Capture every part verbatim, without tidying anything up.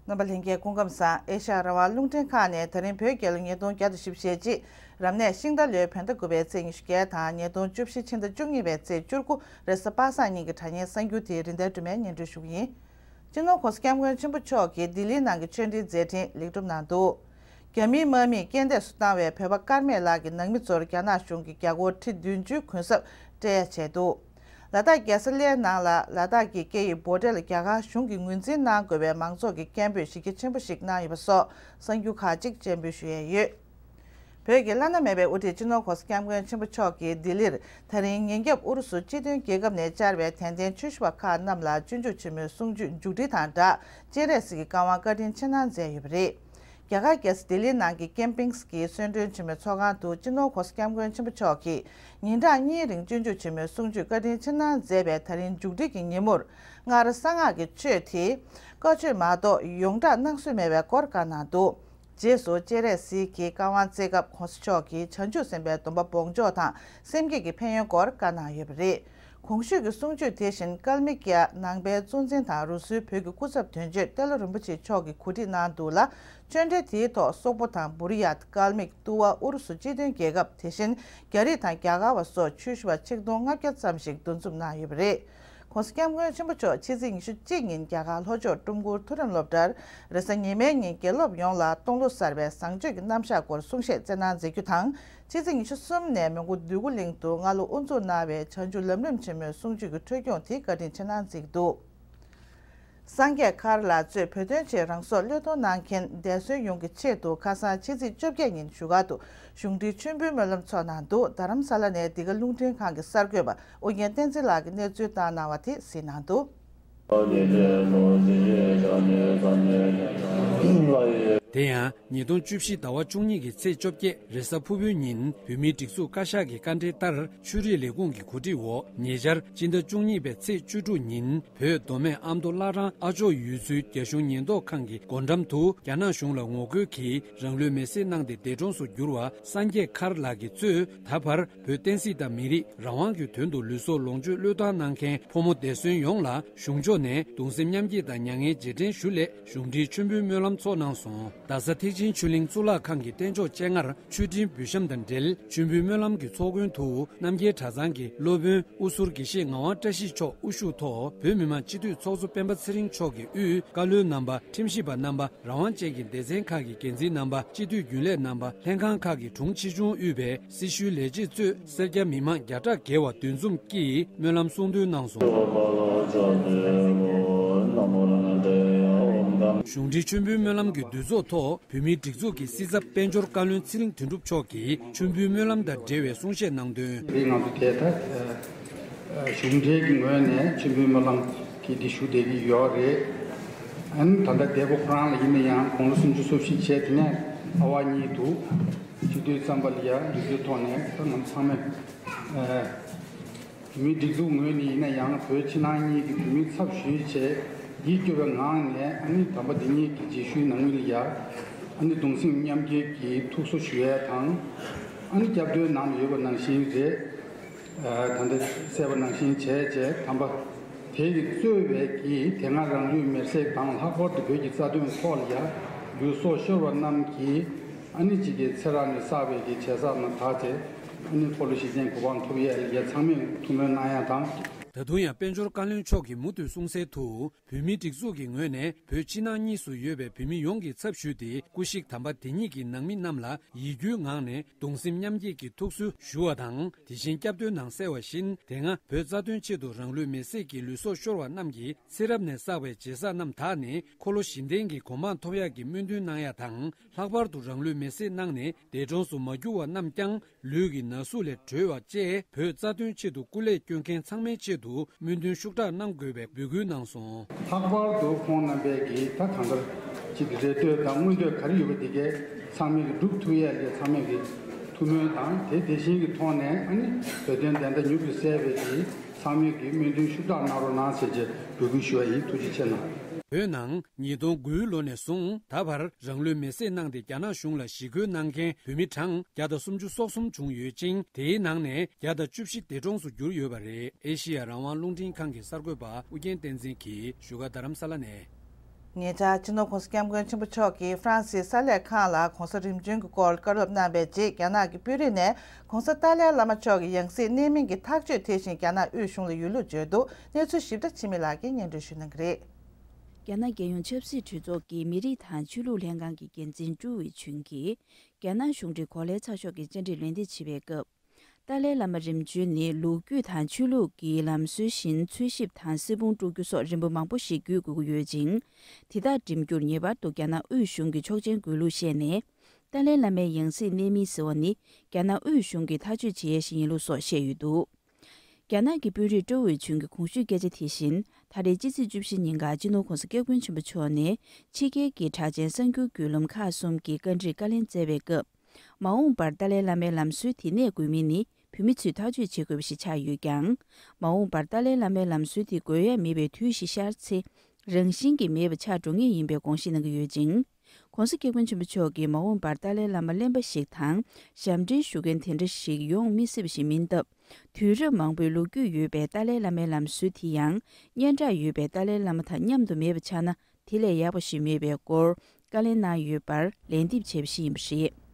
རྣམ་པ་ལྷན་རྒྱས་སྐུ་ཁམས་བཟང་། ཨེ་ཤ་ཡ་རང་དབང་རླུང་འཕྲིན་ཁང་ནས་ད་རིང་བོད་རྒྱལ་ལོ་ཉིས་སྟོང་བརྒྱ་དང་བཞི་བཅུ་ཞེ་གཅིག་རབ་གནས་ཤིང་རྟ་ལོའི་བོད་ཟླ་དགུ་པའི་ཚེས་ཉི་ཤུ་བརྒྱད་དང་ཉིས་སྟོང་བཅུ་བཞི་ཕྱི་ཟླ་བཅུ་གཉིས་པའི་ཚེས་བཅུ་དགུ་རེས་གཟའ་པ་སངས་ཉིན་གྱི་དྲ་བརྙན་གསར་འགྱུར་དེ་རིན་ལྡན་སྒྲོལ་མས་སྙན་སྒྲོན་ཞུ་གི་ཡིན། སྤྱི་ནོར་༸གོང་ས་༸སྐྱབས་མགོན་ཆེན་པོ་མཆོག་གིས་ལྡི་ལིའི་ནང་གི་ཆོས་འབྲེལ་མཛད་འཕྲིན་ལེགས་གྲུབ་གནང་འདུག་རྒྱ་མིའི་དམག་མིས་རྐྱེན་འདས་སུ་བཏང་བའི་བོད་པ་ཀརྨ་ལགས་ཀྱི་ནང་མི་ཚོར་རྒྱ་ནག་གཞུང་གིས་རྒྱ་སྒོར་ཁྲི་བདུན་ཅུའི་གུན་གསབ་སྤྲད་ཡ་བྱས་འདུག་ལ་དྭགས་རྒྱལ་ས་གླེ་ནང་ལ་ལ་དྭགས་ཀྱི་སྐད་ཡིག་བྷོ་ཊལ་རྒྱ་གར་གཞུང་གིས་ངོས་འཛིན་གནང་དགོས་པའི་མང་ཚོགས་ཀྱི་སྐད་འབོད་གཞི་རྒྱ་ཆེན་པོ་ཞིག་གནང་ཡོད་པ་སོགས་གསར་འགྱུར་ཁག་ཅིག་སྤྱན་འབུལ་ཞུ་ཡས་ཡོད། བོད་ཀྱི་བླ་ན་མེད་པའི་དབུ་ཁྲིད་སྤྱི་ནོར་༸གོང་ས་༸སྐྱབས་མགོན་ཆེན་པོ་མཆོག་གིས་ལྡི་ལིར་ད་རིང་ཉིན་རྒྱབ་ཨུ་རུ་སུ་སྤྱི་མཐུན་རྒྱལ་ཁབ་ནས་བཅར་བའི་དད་ལྡན་ཆོས་ཞུ་བ་ཁག་རྣམས་ལ་སྤྱོད་འཇུག་ཆེན་མོའི་གསུང་ཆོས་མཇུག་སྒྲིལ་དང་སྦྲགས་སྤྱན་རས་གཟིགས་ཀྱི་བཀའ་དབང་བཀའ་དྲིན་ཆེ་གནང་མཛད་ཡོད་པ་རེད། རྒྱ་གར་རྒྱལ་ས་ལྡི་ལིའི་ནང་གི་ཀེམ་པིང་གི་གསོལ་མགྲོན་ཆེན་མོའི་ཚོགས་ཁང་དུ་སྤྱི་ནོར་༸གོང་ས་༸སྐྱབས་མགོན་ཆེན་པོ་མཆོག་གིས་ཉིན་གྲངས་གཉིས་རིང་སྤྱོད་འཇུག་ཆེན་མོའི་གསུང་ཆོས་བཀའ་དྲིན་ཆེ་གནང་མཛད་པའི་ད་རིང་མཇུག་སྒྲིལ་གྱི་ཉིན་མོར། སྔར་གསང་སྔགས་ཀྱི་ཆོས་དེ་བཀའ་ཆོས་མ་གཏོགས་ཡོངས་གྲགས་གནང་སྲོལ་མེད་པའི་སྐོར་བཀའ་གནང་འདུག་རྗེས་སུ་སྤྱན་རས་གཟིགས་ཀྱི་བཀའ་དབང་བསྩལ་སྐབས་༸གོང་ས་མཆོག་གིས་བྱང་ཆུབ་སེམས་དཔའི་སྡོམ་པ་སྦོང་ཆོག་དང་སེམས་བསྐྱེད་ཀྱི་ཕན་ཡོན་སྐོར་བཀའ་གནང་ཡོད་པ་རེད། གོང་ཞུས་ཀྱི་གསུང་ཆོས་དེ་བཞིན་ཀལ་མིཀ་ཡ་ནང་པའི་གཙོ་འཛིན་དང་རུ་སུའི་བོད་ཀྱི་སྐུ་ཚབ་དོན་གཅོད་ཏེ་ལོ་རིན་པོ་ཆེ་མཆོག་གིས་གོ་སྒྲིག་གནང་འདུག་ལ། ཆོས་འབྲེལ་དེའི་ཐོག་སོག་པོ་དང་བུ་རི་ཡ། ཀལ་མིཀ། ཏུ་བ། ཨུ་རུ་སུ་སྤྱི་མཐུན་རྒྱལ་ཁབ་དེ་བཞིན་རྒྱ་རིགས་དང་རྒྱ་གར་བ་སོགས་ཆོས་ཞུ་བ་ཆིག་སྟོང་ལྔ་བརྒྱ་ཙམ་ཞིག་འདུ་འཛོམས་གནང་ཡོད་པ་རེད། ༸གོང་ས་༸སྐྱབས་མགོན་ཆེན་པོ་མཆོག་ཕྱི་ཚེས་ཉི་ཤུ་གཅིག་ཉིན་རྒྱ་གར་ལྷོ་ཕྱོགས་ཀྲུང་གོའི་མཐོ་རིམ་སློབ་གྲྭར་རེས་གཟའ་ཉི་མའི་ཉིན་དགེ་སློབ་ཡོངས་ལ་སྟོང་ལོ་གསར་པའི་བཟང་སྤྱོད་ཀྱི་རྣམ་གཞག་སྐོར་གསུང་བཤད་སྩལ་གནང་མཛད་རྒྱུ་དང་། ཕྱི་ཚེས་ཉི་ཤུ་གསུམ་ནས་མོན་གྷོ་འདོད་རྒུ་གླིང་དུ་སྔ་ལོ་དབུ་འཛུགས་གནང་བའི་བྱང་ཆུབ་ལམ་རིམ་ཆེན་མོའི་གསུང་ཆོས་ཀྱི་འཕྲོ་སྐྱོང་དེ་བཀའ་དྲིན་ཆེ་གནང་མཛད་འདུག་སངས་རྒྱས་མཁར་ལ་གཙོས་བོད་དོན་ཆེད་རང་སྲོག་བློས་གཏོང་གནང་མཁན་འདས་གསོན་ཡོངས་ཀྱི་ཆེད་དུ་ཁ་སང་ཕྱི་ཚེས་བཅོ་བརྒྱད་ཉིན་བཞུགས་སྒར་དུ་གཞུང་འབྲེལ་མཆོད་འབུལ་སྨོན་ལམ་ཚོགས་གནང་འདུག་རྡ་རམ་ས་ལ་ནས་འདི་ག་རླུང་འཕྲིན་ཁང་གི་གསར་འགོད་པ་ཨོ་རྒྱན་བསྟན་འཛིན་ལགས་ཀྱིས་གནས་ཚུལ་བཏང་གནང་བ་དེ་གཟིགས་གནང་འདུག་དེ་ཡང་ཉིས་སྟོང་བཅུ་བཞི་ཟླ་བ་བཅུ་གཉིས་ཀྱི་ཚེས་བཅོ་བརྒྱད་རེས་གཟའ་ཕུར་བུའི་ཉིན་བོད་མིའི་སྒྲིག་འཛུགས་བཀའ་ཤག་གི་བཀའ་འབྲེལ་ལྟར་ཆོས་རིག་ལས་ཁུངས་ཀྱི་གོ་སྒྲིག་འོག་ཉེ་ཆར་སྤྱི་ཟླ་བཅུ་གཉིས་པའི་ཚེས་བཅུ་དྲུག་ཉིན་བོད་མདོ་སྨད་ཨ་མདོ་བླ་བྲང་ཨ་ཅོག་ཡུལ་ཚོའི་རྒྱ་གཞུང་ཉེན་རྟོག་ཁང་གི་སྒོ་འགྲམ་དུ་རྒྱ་ནག་གཞུང་ལ་ངོ་རྒོལ་གྱིས་རང་ལུས་མེར་སྲེག་གནང་སྟེ་འདས་གྲོངས་སུ་གྱུར་བ་སངས་རྒྱས་མཁར་ལགས་ཀྱིས་གཙོས་ད་བར་བོད་བསྟན་སྲིད་དང་མི་རིགས་རང་དབང་གི་དོན་དུ་ལུས་སྲོག་ལོངས་སྤྱོད་བློས་བཏང་གནང་མཁན་ཕོ་མོ་འདས་གསོན་ཡོངས་ལ་གཞུང་ཕྱོགས་ནས་གདུང་སེམས་མཉམ་སྐྱེད་དང་མྱ་ངན་རྗེས་དྲན་ཞུ་སླད་གཞུང་འབྲེལ་མཆོད་འབུལ་སྨོན་ལམ་ཚོགས་གནང་སོང་། རྡ་ས་ཐེག་ཆེན་ཆོས་གླིང་གཙུག་ལག་ཁང་གི་རྟེན་མཆོག་སྤྱན་སྔར་མཆོད་སྤྲིན་འབུལ་བཤམས་དང་འབྲེལ་མཆོད་འབུལ་སྨོན་ལམ་གྱི་ཚོགས་མགོན་དུ་རྣམ་རྒྱལ་གྲྭ་ཚང་གི་སློབ་དཔོན་དབུ་ཟུར་དགེ་བཤེས་ངག་དབང་བཀྲ་ཤིས་མཆོག་དབུ་བཞུགས་ཐོག་བོད་མི་མང་སྤྱི་འཐུས་ཚོགས་གཙོ་སྤེན་པ་ཚེ་རིང་མཆོག་གིས་དབུས་བཀའ་བློན་རྣམ་པ། ཁྲིམས་ཞིབ་པ་རྣམ་པ། རང་དབང་ཅན་གྱི་སྡེ་ཚན་ཁག་གི་འགན་འཛིན་རྣམ་པ། སྤྱི་འཐུས་རྒྱུན་ལས་རྣམ་པ། ལྷན་ཁང་ཁག་གི་དྲུང་ཆེ་ཆུང་དབུས་པའི་སྲི་ཞུའི་ལས་བྱེད་གཙོས་སེར་སྐྱ་མི་མང་བརྒྱ་ཕྲག་བརྒལ་བ་འདུ་འཛོམས་ཀྱིས་སྨོན་ལམ་གསུང་འདོན་གནང་སོང་། གཞུང་འབྲེལ་མཆོད་འབུལ་སྨོན་ལམ་གྱི་འདུ་ཚོགས་ཐོག་བོད་མིའི་སྒྲིག་འཛུགས་ཀྱི་སྲིད་ཚབ་དཔལ་འབྱོར་བཀའ་བློན་ཚེ་རིང་དོན་གྲུབ་མཆོག་གིས་མཆོད་འབུལ་སྨོན་ལམ་དང་འབྲེལ་བའི་གསུང་བཤད་གནང་དོན། རེད། ང་ཚོ་དེ་ད་གཞུང་འབྲེལ་གྱི་ངོས་ནས་མཆོད་འབུལ་སྨོན་ལམ་གྱི་འདི་ཞུ་བསྡད་ཀྱི་ཡོད་རེད། ཨ་ནི་ད་ལྟ་འདས་པོ་ཁོ་རང་ལ་ཡིན་ན་ཡང་དགུང་ལོ་སུམ་ཅུ་སོ་བཞི་བྱས། དེ་ནས་ཨ་བ་གཉིས་འདུག་སྤྱི་འཐུས་རྩམ་པ་ལ་ཡ་འདུས་རྒྱུ་ཐོག་ནས་ད་ང་ཚང་མས་ཨ། བོད་མིའི་སྒྲིག་འཛུགས་ངོས་ནས་ཡིན་ན་ཡང་བོད་ཕྱི་ནང་གཉིས་ཀྱི་བོད་མི་ཚབ་ཞུས་བྱས་ཡིད་སྐྱོ་བའི་ངང་ནས་ཨ་ནི་དམ་པ་འདི་ཉིད་ཀྱི་རྗེས་ཤུལ་ནང་མི་ལ་ཡ་ཨ་ནི་གདུང་སེམས་མཉམ་སྐྱེད་ཀྱི་ཐུགས་གསོ་ཞུ་ཡས་དང་། ཨ་ནི་སྐྱབས་འགྲོའི་ནང་ལ་ཡོད་པ་ནང་བཞིན་རེད། ད་ལྟ་གསལ་པ་ནང་བཞིན་བྱས་བྱས་དམ་པ་དེ་གིས་གཙོས་པའི་གི་དེ་སྔ་རང་ལུས་མེར་སྲེག་དང་ལྷག་པར་དུ་བོད་ཀྱི་རྩ་དོན་ཐོག་ལ་ཡ་ལུས་སྲོག་ཤོར་བ་རྣམས་ཀྱི་ཨ་ནི་གཅིག་གི་ཚེ་རབས་ནས་བསགས་པའི་གི་བྱས་བསགས་རྣམས་དག་སྟེ་ཨ་ནི་འཁོར་ལོ་བཞི་ལྡན་གོ་འཕང་ཐོབ་ཡས་ལ་ཡ་ཚང་མས་ཐུགས་སྨོན་གནང་ཡ་དང་། ད་དུང་ཡང་དཔལ་འབྱོར་བཀའ་བློན་མཆོག་གིས་མུ་མཐུད་གསུངས་གསལ་དུ། བོད་མིའི་སྒྲིག་འཛུགས་ཀྱི་ངོས་ནས་བོད་ཕྱི་ནང་གཉིས་སུ་ཡོད་པའི་བོད་མི་ཡོངས་ཀྱི་ཚབ་ཞུས་ཏེ་སྐུ་གཤེགས་དམ་པ་དེ་ཉིད་ཀྱི་ནང་མི་རྣམས་ལ་ཡིད་སྐྱོའི་ངང་ནས་གདུང་སེམས་མཉམ་སྐྱེད་ཀྱི་ཐུགས་གསོ་ཞུ་བ་དང་། དེ་བཞིན་སྐྱབས་འདོན་ནང་གསལ་བ་བཞིན་དེ་སྔ་བོད་རྩ་དོན་ཆེད་དུ་རང་ལུས་མེར་སྲེག་གིས་ལུས་སྲོག་ཤོར་བ་རྣམས་ཀྱི་ཚེ་རབས་ནས་བསགས་པའི་བྱས་བསགས་རྣམས་དག་ནས་འཁོར་ལོ་བཞི་ལྡན་གྱི་གོ་འཕང་ཐོབ་ཡག་གི་སྨོན་འདུན་གནང་ཡ་དང་། ལྷག་པར་དུ་རང་ལུས་མེར་སྲེག་གནང་ནས་འདས་གྲོངས་སུ་མ་གྱུར་བ་རྣམས་ཀྱང་ལུས་ཀྱི་ན་ཟུག་ལས་གྲོལ་བ་བཅས་བོད་རྩ་དོན་ཆེད་དུ་སྐུ་ལས་བསྐྱོན་མཁན་ཚང་མའི་ཆེད་དུ་སྨོན་འདུན་ཤུགས་དྲག་གནང་དགོས་པའི་འབོད་སྐུལ་གནང་སོང་། ལྷག་པར་དུ་ཁོང་རྣམ་པས་ཀྱིས་ད་གང་ལྟར་ཅིག་རེ་ལྟོས་དང་མངོན་འདོད་ག་རེ་ཡོད་པ་དེ་གས་ཚང་མས་ཀྱིས་སྒྲུབ་ཐུབ་ཡས་ལ་ཚང་མས་ཀྱིས་ཐུགས་སྨོན་དང་དེ་དེ་བཞིན་གྱི་ཐོག་ནས་ཨ་ནི་བོད་དོན་བདེན་མཐའ་མྱུར་དུ་གསལ་བའི་གི་ཚང་མས་ཀྱིས་སྨོན་འདུན་ཤུགས་དྲག་གནང་རོགས་གནང་ཟེར་བྱས་འབོད་སྐུལ་ཞུ་བ་ཡིན། ཐུགས་རྗེ་ཆེ་གནང་། བོད་ནང་ཉིས་སྟོང་དགུའི་ལོ་ནས་བཟུང་ད་བར་རང་ལུས་མེར་སྲེག་གནང་སྟེ་རྒྱ་ནག་གཞུང་ལ་ཞི་རྒོལ་གནང་མཁན་བོད་མི་གྲངས་བརྒྱ་དང་སུམ་ཅུ་སོ་གསུམ་བྱུང་ཡོད་ཅིང་། དེའི་ནང་ནས་བརྒྱ་དང་བཅུ་བཞི་འདས་གྲོངས་སུ་གྱུར་ཡོད་པ་རེད། ཨེ་ཤེ་ཡ་རང་དབང་རླུང་འཕྲིན་ཁང་གི་གསར་འགོད་པ་ཨུ་རྒྱན་བསྟན་འཛིན་གྱིས་བཞུགས་སྒར་རྡ་རམ་ས་ལ་ནས། ཉེ་ཆར་སྤྱི་ནོར་༸གོང་ས་༸སྐྱབས་མགོན་ཆེན་པོ་མཆོག་གིས་ཧྥ་རན་སིའི་གསར་ལས་ཁང་ལ་༸གོང་ས་རིམ་བྱོན་གྱི་སྐོར་བཀའ་སློབ་གནང་བའི་རྗེས། རྒྱ་ནག་གི་དཔོན་རིགས་ནས་༸གོང་ས་ཏཱ་ལའི་བླ་མ་མཆོག་གི་ཡང་སྲིད་གནད་སྨིན་གྱི་ཐག་གཅོད་དེ་བཞིན་རྒྱ་ནག་དབུས་གཞུང་ལ་ཡོད་ལུགས་བརྗོད་འདུག་གནས་ཚུལ་ཞིབ་ཕྲ་འཆི་མེད་ལགས་ཀྱིས་སྙན་སྒྲོན་ཞུ་གནང་གི་རེད། རྒྱ་ནག་རྒྱལ་ཡོངས་ཆབ་སྲིད་གྲོས་ཚོགས་ཀྱི་མི་རིགས་དང་ཆོས་ལུགས་ལྷན་ཁང་གི་འགན་འཛིན་ཀྲུའུ་ཝེ་ཆུན་གྱིས། རྒྱ་ནག་གཞུང་འབྲེལ་གོ་ལའི་ཚགས་ཤོག་གི་བཅར་འདྲིར་ལན་འདེབས་བྱེད་པའི་སྐབས། ཏཱ་ལའི་བླ་མ་རིམ་བྱོན་ནི་ལོ་རྒྱུས་དང་ཆོས་ལུགས་ཀྱི་ལམ་སྲོལ་བཞིན་འཚོལ་ཞིབ་དང་གསེར་ཕུང་དཀྲོག་རྒྱུ་སོགས་རིམ་པ་མང་པོ་ཞིག་བརྒྱུད་དགོས་ཀྱི་ཡོད་ཅིང་། དེ་དག་འགྲིམ་རྒྱུར་ངེས་པར་དུ་རྒྱ་ནག་དབུས་གཞུང་གི་ཆོག་མཆན་དགོས་ལུགས་བཤད་ནས། ཏཱ་ལའི་བླ་མའི་ཡང་སྲིད་གནད་སྨིན་ཟེར་བ་ནི་རྒྱ་ནག་དབུས་གཞུང་གིས་ཐག་གཅོད་བྱེད་ཡས་ཤིག་ཡིན་ལུགས་སོགས་བཤད་ཡོད་འདུག་རྒྱ་ནག་གི་དཔོན་རིགས་ཀྲོའུ་ཝེ་ཆུན་གྱི་གོང་ཞུས་སྐད་ཆ་དེ་བཞིན། ད་རེས་ཕྱི་ཚེས་བཅུ་བཞི་ཉིན་ཀ་སྤྱི་ནོར་༸གོང་ས་༸སྐྱབས་མགོན་ཆེན་པོ་མཆོག་ནས་ཕྱི་རྒྱལ་གྱི་གྲགས་ཅན་གསར་འགྱུར་བརྒྱུད་ལམ་ཁག་གསུམ་གྱི་བཀའ་འདྲིར་བཀའ་ལན་སྩལ་བའི་སྐབས། མ་འོངས་པར་ཏཱ་ལའི་བླ་མའི་ལམ་སྲོལ་དེ་གནས་དགོས་མིན་ནི་བོད་མི་ཚོས་ཐག་གཅོད་བྱེད་དགོས་པ་ཞིག་ཆགས་ཡོད་ཀྱང་། མ་འོངས་པར་ཏཱ་ལའི་བླ་མའི་ལམ་སྲོལ་དེ་དགོས་ཡས་མེད་པའི་དུས་ཤིག་ཤར་ཚེ། རང་བཞིན་གྱིས་མེད་པ་ཆགས་འགྲོ་ངེས་ཡིན་པའི་དགོངས་བཞེས་གནང་གི་ཡོད་ཅིང་། ༸གོང་ས་༸སྐྱབས་མགོན་ཆེན་པོ་མཆོག་གིས་མ་འོངས་པར་ཏཱ་ལའི་བླ་མ་གླེན་པ་ཞིག་དང་། ཞབས་འདྲེན་ཞུ་མཁན་དེ་འདྲ་ཞིག་ཡོང་མི་སྲིད་པ་ཞིག་མིན་སྟབས། དུས་རབས་མང་པོའི་ལོ་རྒྱུས་ཡོད་པའི་ཏཱ་ལའི་བླ་མའི་ལམ་སྲོལ་དེ་ཡང་། སྙན་གྲགས་ཡོད་པའི་ཏཱ་ལའི་བླ་མ་དང་མཉམ་དུ་མེད་པ་ཆགས་ན། དེ་ལས་ཡག་པ་ཞིག་མེད་པའི་སྐོར་བཀའ་ལན་གནང་ཡོད་པར་ལན་འདེབས་བྱས་པ་ཞིག་ཡིན་པ་རེད།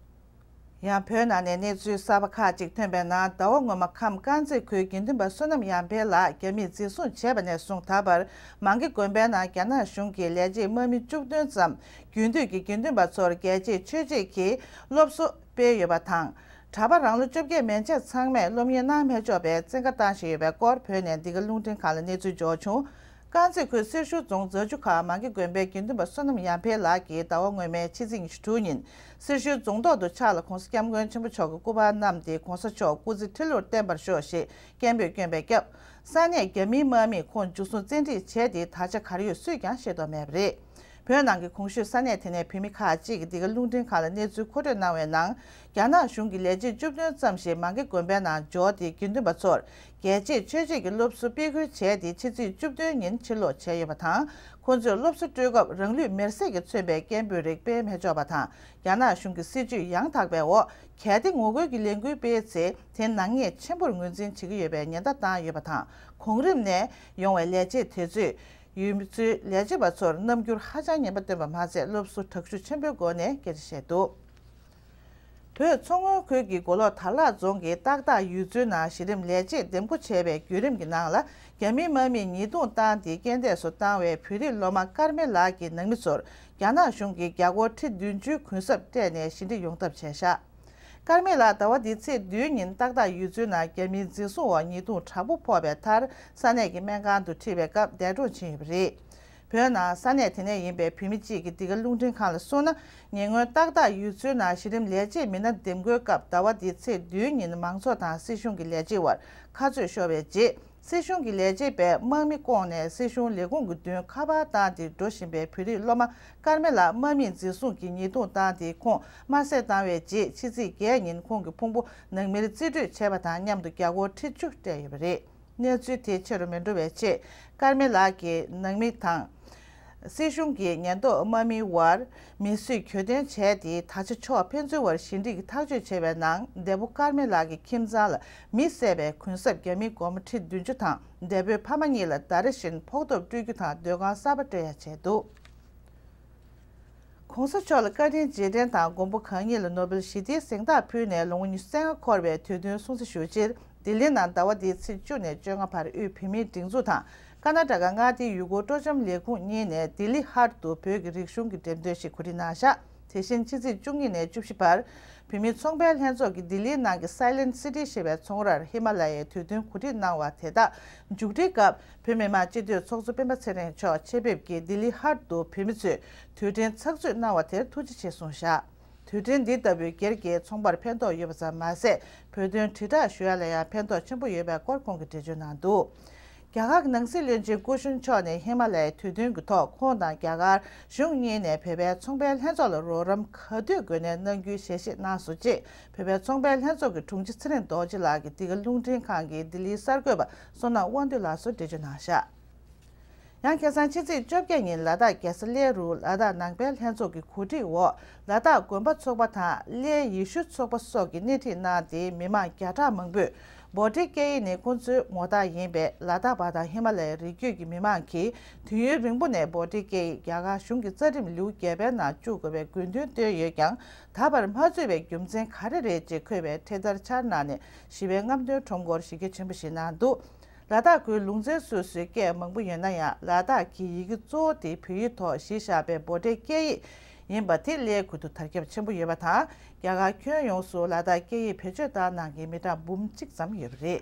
ཡང་བོད་ནང་ནས་གནས་ཚུལ་གསར་པ་ཁག་ཅིག་ཐོན་པའི་ནང་། ཟླ་བ་སྔོན་མ་ཁམས་དཀར་མཛེས་ཁུལ་དགེ་འདུན་པ་བསོད་ནམས་ཡར་འཕེལ་ལགས་རྒྱ་མིས་འཛིན་བཟུང་བྱས་པ་ནས་བཟུང་ད་བར་མང་གི་དགོན་པའི་ནང་རྒྱ་ནག་གཞུང་གིས་ལས་བྱེད་དམག་མི་བཅུ་བདུན་ཙམ་རྒྱུན་སྡོད་ཀྱི་དགེ་འདུན་པ་ཚོར་རྒྱལ་གཅེས་ཆོས་གཅེས་ཀྱི་སློབ་གསོ་སྤེལ་ཡོད་པ་དང་། གྲྭ་པ་རང་ལོ་བཅོ་བརྒྱད་མན་ཆད་ཚང་མས་སློབ་གཉེར་གནང་མི་ཆོག་པའི་བཙན་བཀའ་བཏང་བཞིན་ཡོད་པའི་སྐོར་བོད་ནས་འདི་ག་རླུང་འཕྲིན་ཁང་ལ་གནས་ཚུལ་འབྱོར་བྱུང་། དཀར་མཛེས་ཁུལ་སེར་ཤུལ་རྫོང་རྫ་ཆུ་ཁ་མང་གི་དགོན་པའི་དགེ་འདུན་པ་བསོད་ནམས་ཡར་འཕེལ་ལགས་ཀྱིས་ཟླ་བ་སྔོན་མའི་ཕྱི་ཚེས་ཉི་ཤུ་དྲུག་ཉིན་སེར་ཤུལ་རྫོང་ཐོག་ཏུ་ཕྱག་ལ་༸གོང་ས་༸སྐྱབས་མགོན་ཆེན་པོ་མཆོག་གི་སྐུ་པར་བསྣམས་ཏེ་༸གོང་ས་མཆོག་སྐུ་ཚེ་ཁྲི་ལོར་བརྟན་པར་ཤོག་ཞེས་སྐད་འབོད་བསྐྱོན་པའི་སྐབས། ས་གནས་རྒྱ་མིའི་དམག་མིས་ཁོང་འཇུ་བཟུང་བཙན་ཁྲིད་བྱས་ཏེ་ད་ཆ་ག་རེ་ཡོད་སུས་ཀྱང་ཤེས་རྟོགས་མེད་པ་རེད། བོད་ནང་གི་གོང་ཞུས་ས་གནས་དེ་ནས་བོད་མི་ཁག་ཅིག་གིས་འདི་ག་རླུང་འཕྲིན་ཁང་ལ་གནས་ཚུལ་མཁོ་སྤྲོད་གནང་བའི་ནང་། རྒྱ་ནག་གཞུང་གིས་ལས་བྱེད་བཅུ་བདུན་ཙམ་ཞིག་མང་གི་དགོན་པའི་ནང་འབྱོར་ཏེ་དགེ་འདུན་པ་ཚོར་རྒྱལ་གཅེས་ཆོས་གཅེས་ཀྱི་སློབ་གསོ་སྤེལ་ཁུལ་བྱས་ཏེ་ཕྱི་ཚེས་བཅུ་བདུན་ཉིན་ཕྱིར་ལོག་བྱས་ཡོད་པ་དང་། ཁོང་ཚོས་སློབ་གསོ་སྤྲོད་སྐབས་རང་ལུས་མེར་སྲེག་གིས་མཚོན་པའི་སྐད་འབོད་རིགས་སྤེལ་མི་ཆོག་པ་དང་། རྒྱ་ནག་གཞུང་གི་སྲིད་ཇུས་ཡང་དག་པའི་འོག་གལ་ཏེ་ངོ་རྒོལ་གྱི་ལས་འགུལ་སྤེལ་ཚེ་དེ་ནག་ཉེས་ཆེན་པོར་ངོས་འཛིན་བྱེད་ཀྱི་ཡོད་པའི་ཉེན་བརྡ་བཏང་ཡོད་པ་དང་། གོང་རིམ་ནས་ཡོང་བའི་ལས་བྱེད་དེ་ཚོས་ཡུལ་ཚོའི་ལས་བྱེད་པ་ཚོར་རྣམ་འགྱུར་ཧ་ཅང་ངན་པ་སྟོན་པ་མ་ཟད། སློབ་གསོ་དྲག་ཤུགས་ཆེན་པོའི་སྒོ་ནས་སྐད་ཆ་བཤད་འདུག་བོད་མཚོ་སྔོན་ཁུལ་གྱི་མགོ་ལོག་དར་ལག་རྫོང་གི་ཏག་ཏག་ཡུལ་ཚོའི་ནང་གཞི་རིམ་ལས་བྱེད་འདེམས་བསྐོ་བྱས་པའི་བརྒྱུད་རིམ་གྱི་ནང་ལ། རྒྱ་མིའི་དམག་མིས་ཉེས་རྡུང་བཏང་སྟེ་རྐྱེན་འདས་སུ་བཏང་བའི་བོད་རིགས་སློབ་མ་ཀརྨ་ལགས་ཀྱི་ནང་མི་ཚོར་རྒྱ་ནག་གཞུང་གིས་རྒྱ་སྒོར་ཁྲི་བདུན་ཅུའི་གུན་གསབ་སྤྲད་ནས་ཞི་འགྲིག་ཡོང་ཐབས་བྱས་བཞག་ཀརྨ་ལགས་ཟླ་བ་འདིའི་ཚེས་བདུན་ཉིན་ཏག་ཏག་ཡུལ་ཚོའི་ནང་རྒྱ་མིའི་འཛིན་བཟུང་འོག་ཉེས་རྡུང་དྲག་པོ་ཕོག་པའི་མཐར། ས་གནས་ཀྱི་སྨན་ཁང་དུ་ཁྲིད་པའི་སྐབས་འདས་གྲོངས་ཕྱིན་ཡོད་པ་རེད། བོད་ནང་ས་གནས་དེ་ནས་ཡིན་པའི་བོད་མི་གཅིག་གིས་འདི་ག་རླུང་འཕྲིན་ཁང་ལ་གསུངས་ན། ཉེ་སྔོན་ཏག་ཏག་ཡུལ་ཚོའི་ནང་གཞི་རིམ་ལས་བྱེད་མི་སྣ་འདེམས་བསྐོའི་སྐབས་ཟླ་བ་འདིའི་ཚེས་བདུན་ཉིན་མང་ཚོགས་དང་སྲིད་གཞུང་གི་ལས་བྱེད་དབར་ཁ་རྩོད་ཤོར་བའི་རྗེས། སྲིད་གཞུང་གི་ལས་བྱེད་པས་དམག་མི་བསྐོངས་ནས་སྲིད་གཞུང་ལས་ཁུངས་ཀྱི་མདུན་ཁ་པར་བཏང་སྟེ་འགྲོ་བཞིན་པའི་བོད་རིགས་སློབ་མ་ཀརྨ་ལགས་དམག་མིས་འཛིན་བཟུང་གིས་ཉེས་རྡུང་བཏང་སྟེ་ཁོང་དམར་བསད་བཏང་བའི་རྗེས། ཕྱི་ཚེས་བརྒྱད་ཉིན་ཁོང་གི་ཕུང་པོ་ནང་མིར་རྩིས་སྤྲོད་བྱས་པ་དང་མཉམ་དུ་རྒྱ་སྒོར་ཁྲི་བཅུ་སྤྲད་ཡོད་པ་རེད། གནས་ཚུལ་དེ་ཆེ་རུ་མི་འགྲོ་བའི་ཆེད། ཀརྨ་ལགས་ཀྱི་ནང་མི་དང་། སྲིད་གཞུང་གི་ཉེན་རྟོག་དམག་མིའི་དབར་མི་གསོད་གྱོད་དོན་བྱས་ཏེ། ད་ཆ་ཕྱོགས་ཕན་ཚུན་བར་ཞི་འགྲིག་གི་ཐག་གཅོད་བྱས་པའི་ནང་། འདས་པོ་ཀརྨ་ལགས་ཀྱི་ཁྱིམ་ཚང་ལ་མི་བསད་པའི་གུན་གསབ་རྒྱ་མིའི་སྒོར་མོ་ཁྲི་བདུན་ཅུ་དང་། འདས་པོའི་ཕ་མ་གཉིས་ལ་ཟླ་རེ་བཞིན་ཕོགས་ཐོབ་སྤྲོད་རྒྱུ་དང་སྡོད་ཁང་གསར་པ་སྤྲོད་ཡ་བྱས་འདུག ༸གོང་ས་མཆོག་ལ་བཀའ་དྲིན་རྗེས་དྲན་དང་། མགོན་པོ་གང་ཉིད་ལ་ནོ་བེལ་ཞི་བདེའི་གཟེངས་རྟགས་ཕུལ་ནས་ལོ་ངོ་ཉི་ཤུ་རྩ་ལྔ་འཁོར་བའི་དུས་སྟོན་སྲུང་བརྩི་ཞུ་ཕྱིར། ལྡི་ལི་ནང་ཟླ་བ་འདིའི་ཚེས་བཅུ་ནས་བཅོ་ལྔ་བར་དབུས་བོད་མིའི་སྒྲིག་འཛུགས་དང་། ཀ་ན་ཊ་ཀ་མངའ་སྡེའི་ཡུལ་སྐོར་སྤྲོ་འཆམ་ལས་ཁུངས་གཉིས་ནས་ལྡི་ལི་ཧཊ་དུ་བོད་ཀྱི་རིག་གཞུང་གི་འགྲེམས་སྟོན་ཞིག་གོ་སྒྲིག་གནང་བཞག་དེ་བཞིན་ཕྱི་ཚེས་བཅུ་གཉིས་ནས་བཅུ་བཞི་བར། བོད་མིའི་ཚོང་པའི་ལྷན་ཚོགས་ཀྱིས་ལྡི་ལིའི་ནང་གི་སའི་ལེན་ཊི་སི་ཊི་ཞེས་པའི་ཚོང་རར་ཧི་མ་ལ་ཡའི་དུས་སྟོན་གོ་སྒྲིག་གནང་བ་དེ་དག་མཇུག་སྒྲིལ་སྐབས། བོད་མི་མང་སྤྱི་འཐུས་ཚོགས་གཙོ་སྤེན་པ་ཚེ་རིང་མཆོག་ཆེད་ཕེབས་ཀྱིས་ལྡི་ལི་ཧཊ་དུ་བོད་མི་ཚོས་དུས་དྲན་ཚགས་ཚུད་གནང་བ་དེར་ཐུགས་རྗེ་ཆེ་གསུངས་བཞག་དུས་དྲན་འདི་ལྟ་བུའི་སྒེར་གྱི་ཚོང་པར་ཕན་ཐོགས་ཡོད་པ་ཙམ་མ་ཟད། བོད་དོན་དྲིལ་བསྒྲགས་ཞུ་ཡ་ལ་ཡང་ཕན་ཐོགས་ཆེན་པོ་ཡོད་པའི་སྐོར་ཁོང་གིས་འགྲེལ་བརྗོད་གནང་འདུག་རྒྱ་གར་གྱི་ནང་སྲིད་བློན་ཆེན་སྐུ་གཞོན་མཆོག་ནས་ཧི་མ་ལ་ཡའི་དུས་སྟོན་གྱི་ཐོག་ཁོང་དང་རྒྱ་གར་གཞུང་གཉིས་ནས་བོད་པའི་ཚོང་པའི་ལྷན་ཚོགས་ལ་རོགས་རམ་ག་དུས་དགོས་ནའི་གནང་རྒྱུའི་ཞལ་བཞེས་གནང་སོང་ཅེས། བོད་པའི་ཚོང་པའི་ལྷན་ཚོགས་ཀྱི་དྲུང་ཆེ་ཚེ་རིང་རྡོ་རྗེ་ལགས་ཀྱིས་འདི་ག་རླུང་འཕྲིན་ཁང་གི་ལྡི་ལིའི་གསར་འགོད་པ་བསོད་ནམས་དབང་འདུས་ལགས་སུ་འགྲེལ་བརྗོད་གནང་བཞག་ཡང་ཁ་སང་ཕྱི་ཚེས་བཅོ་བརྒྱད་ཉིན་ལ་དྭགས་རྒྱལ་ས་གླེ་རུ་ལ་དྭགས་ནང་པའི་ལྷན་ཚོགས་ཀྱི་གོ་སྒྲིག་འོག་ལ་དྭགས་དགོན་པ་ཚོགས་པ་དང་གླེ་ཡེ་ཤུ་ཚོགས་པ་སོགས་ཀྱིས་སྣེ་ཁྲིད་གནང་སྟེ། མི་མང་བརྒྱ་ཕྲག་མང་པོས་འབོད་སྒྲའི་སྐད་ཡིག་ནི་ཁོང་ཚོའི་ངོ་རྟགས་ཡིན་པས། ལ་དྭགས་པ་དང་ཧི་མ་ལ་ཡའི་རི་རྒྱུད་ཀྱི་མི་མང་གིས་དུས་ཡུན་རིང་པོ་ནས་འབོད་སྒྲའི་སྐད་ཡིག་རྒྱ་གར་གཞུང་གི་རྩ་ཁྲིམས་ལེའུ་བརྒྱད་པའི་ནང་བཅུག་དགོས་པའི་དགོས་འདུན་བཏོན་ཡོད་ཀྱང་། ད་བར་མ་ཚུད་པའི་རྒྱུ་མཚན་ག་རེ་རེད་ཅེས་འཁོད་པའི་འཕྲེད་དར་འཕྱར་གནང་ནས་ཞི་བའི་རྔམ་སྟོན་ཁྲོམ་སྐོར་གཞི་རྒྱ་ཆེན་པོ་ཞིག་གནང་འདུག་ལ་དྭགས་ཁུལ་ལུང་ཚན་སོ་སོའི་སྐད་མང་པོ་ཡོད་ན་ཡང་། ལ་དྭགས་ཀྱི་ཡི་གེ་གཙོ་བོ་དེ་བོད་ཡིག་ཐོག་གཞི་བཞག་པའི་འབོད་སྒྲའི་སྐད་ཡིག་ཡིན་པ་དེ་གླེའི་ཁུལ་དུ་དར་ཁྱབ་ཆེན་པོ་ཡོད་པ་དང་། རྒྱ་གར་ཁྱོན་ཡོངས་སུ་ལ་དྭགས་སྐད་ཡིག་བེད་སྤྱོད་བཏང་གནང་མཁན་མི་གྲངས་འབུམ་གཅིག་ཙམ་ཡོད་པ་རེད།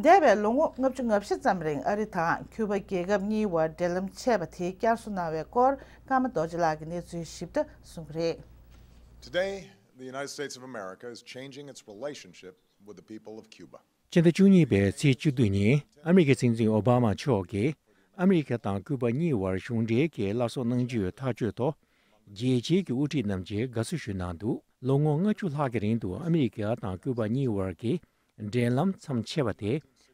འདས་པའི་ལོ་ངོ་ལྔ་བཅུ་ང་བཞི་ཙམ་རིང་ཨ་རི་དང་ཁྱུ་པ་རྒྱལ་ཁབ་གཉིས་བར་འབྲེལ་ལམ་ཆད་པ་དེ་བསྐྱར་གསོ་གནང་བའི་སྐོར། ཀརྨ་རྡོ་རྗེ་ལགས་ཀྱིས་གནས་ཚུལ་ཞིབ་ཕྲ་གསུང་གི་རེད། Today, the United States of America is changing its relationship with the people of Cuba. སྤྱི་ཟླ་བཅུ་གཉིས་པའི་ཚེས་བཅུ་བདུན་ཉིན་ཨ་མི་རི་ཀའི་སྲིད་འཛིན་ཨོ་བྷ་མ་མཆོག་གིས་ཨ་མི་རི་ཀ་དང་ཀུ་པ་གཉིས་བར་གཞུང་འབྲེལ་གྱི་སླར་གསོ་གནང་རྒྱུའི་ཐག་གཅོད་ཐོག་རྒྱལ་སྤྱིའི་དབུ་ཁྲིད་རྣམས་ཀྱིས་དགའ་བསུ་ཞུས་གནང་འདུག་ལོ་ངོ་ལྔ་བཅུ་ལྷག་གི་རིང་དུ་ཨ་མི་རི་ཀ་དང་ཀུ་པ་གཉིས་བར་གྱི་འབྲེལ་ལམ་མཚམས་ཆད་པ་དེ་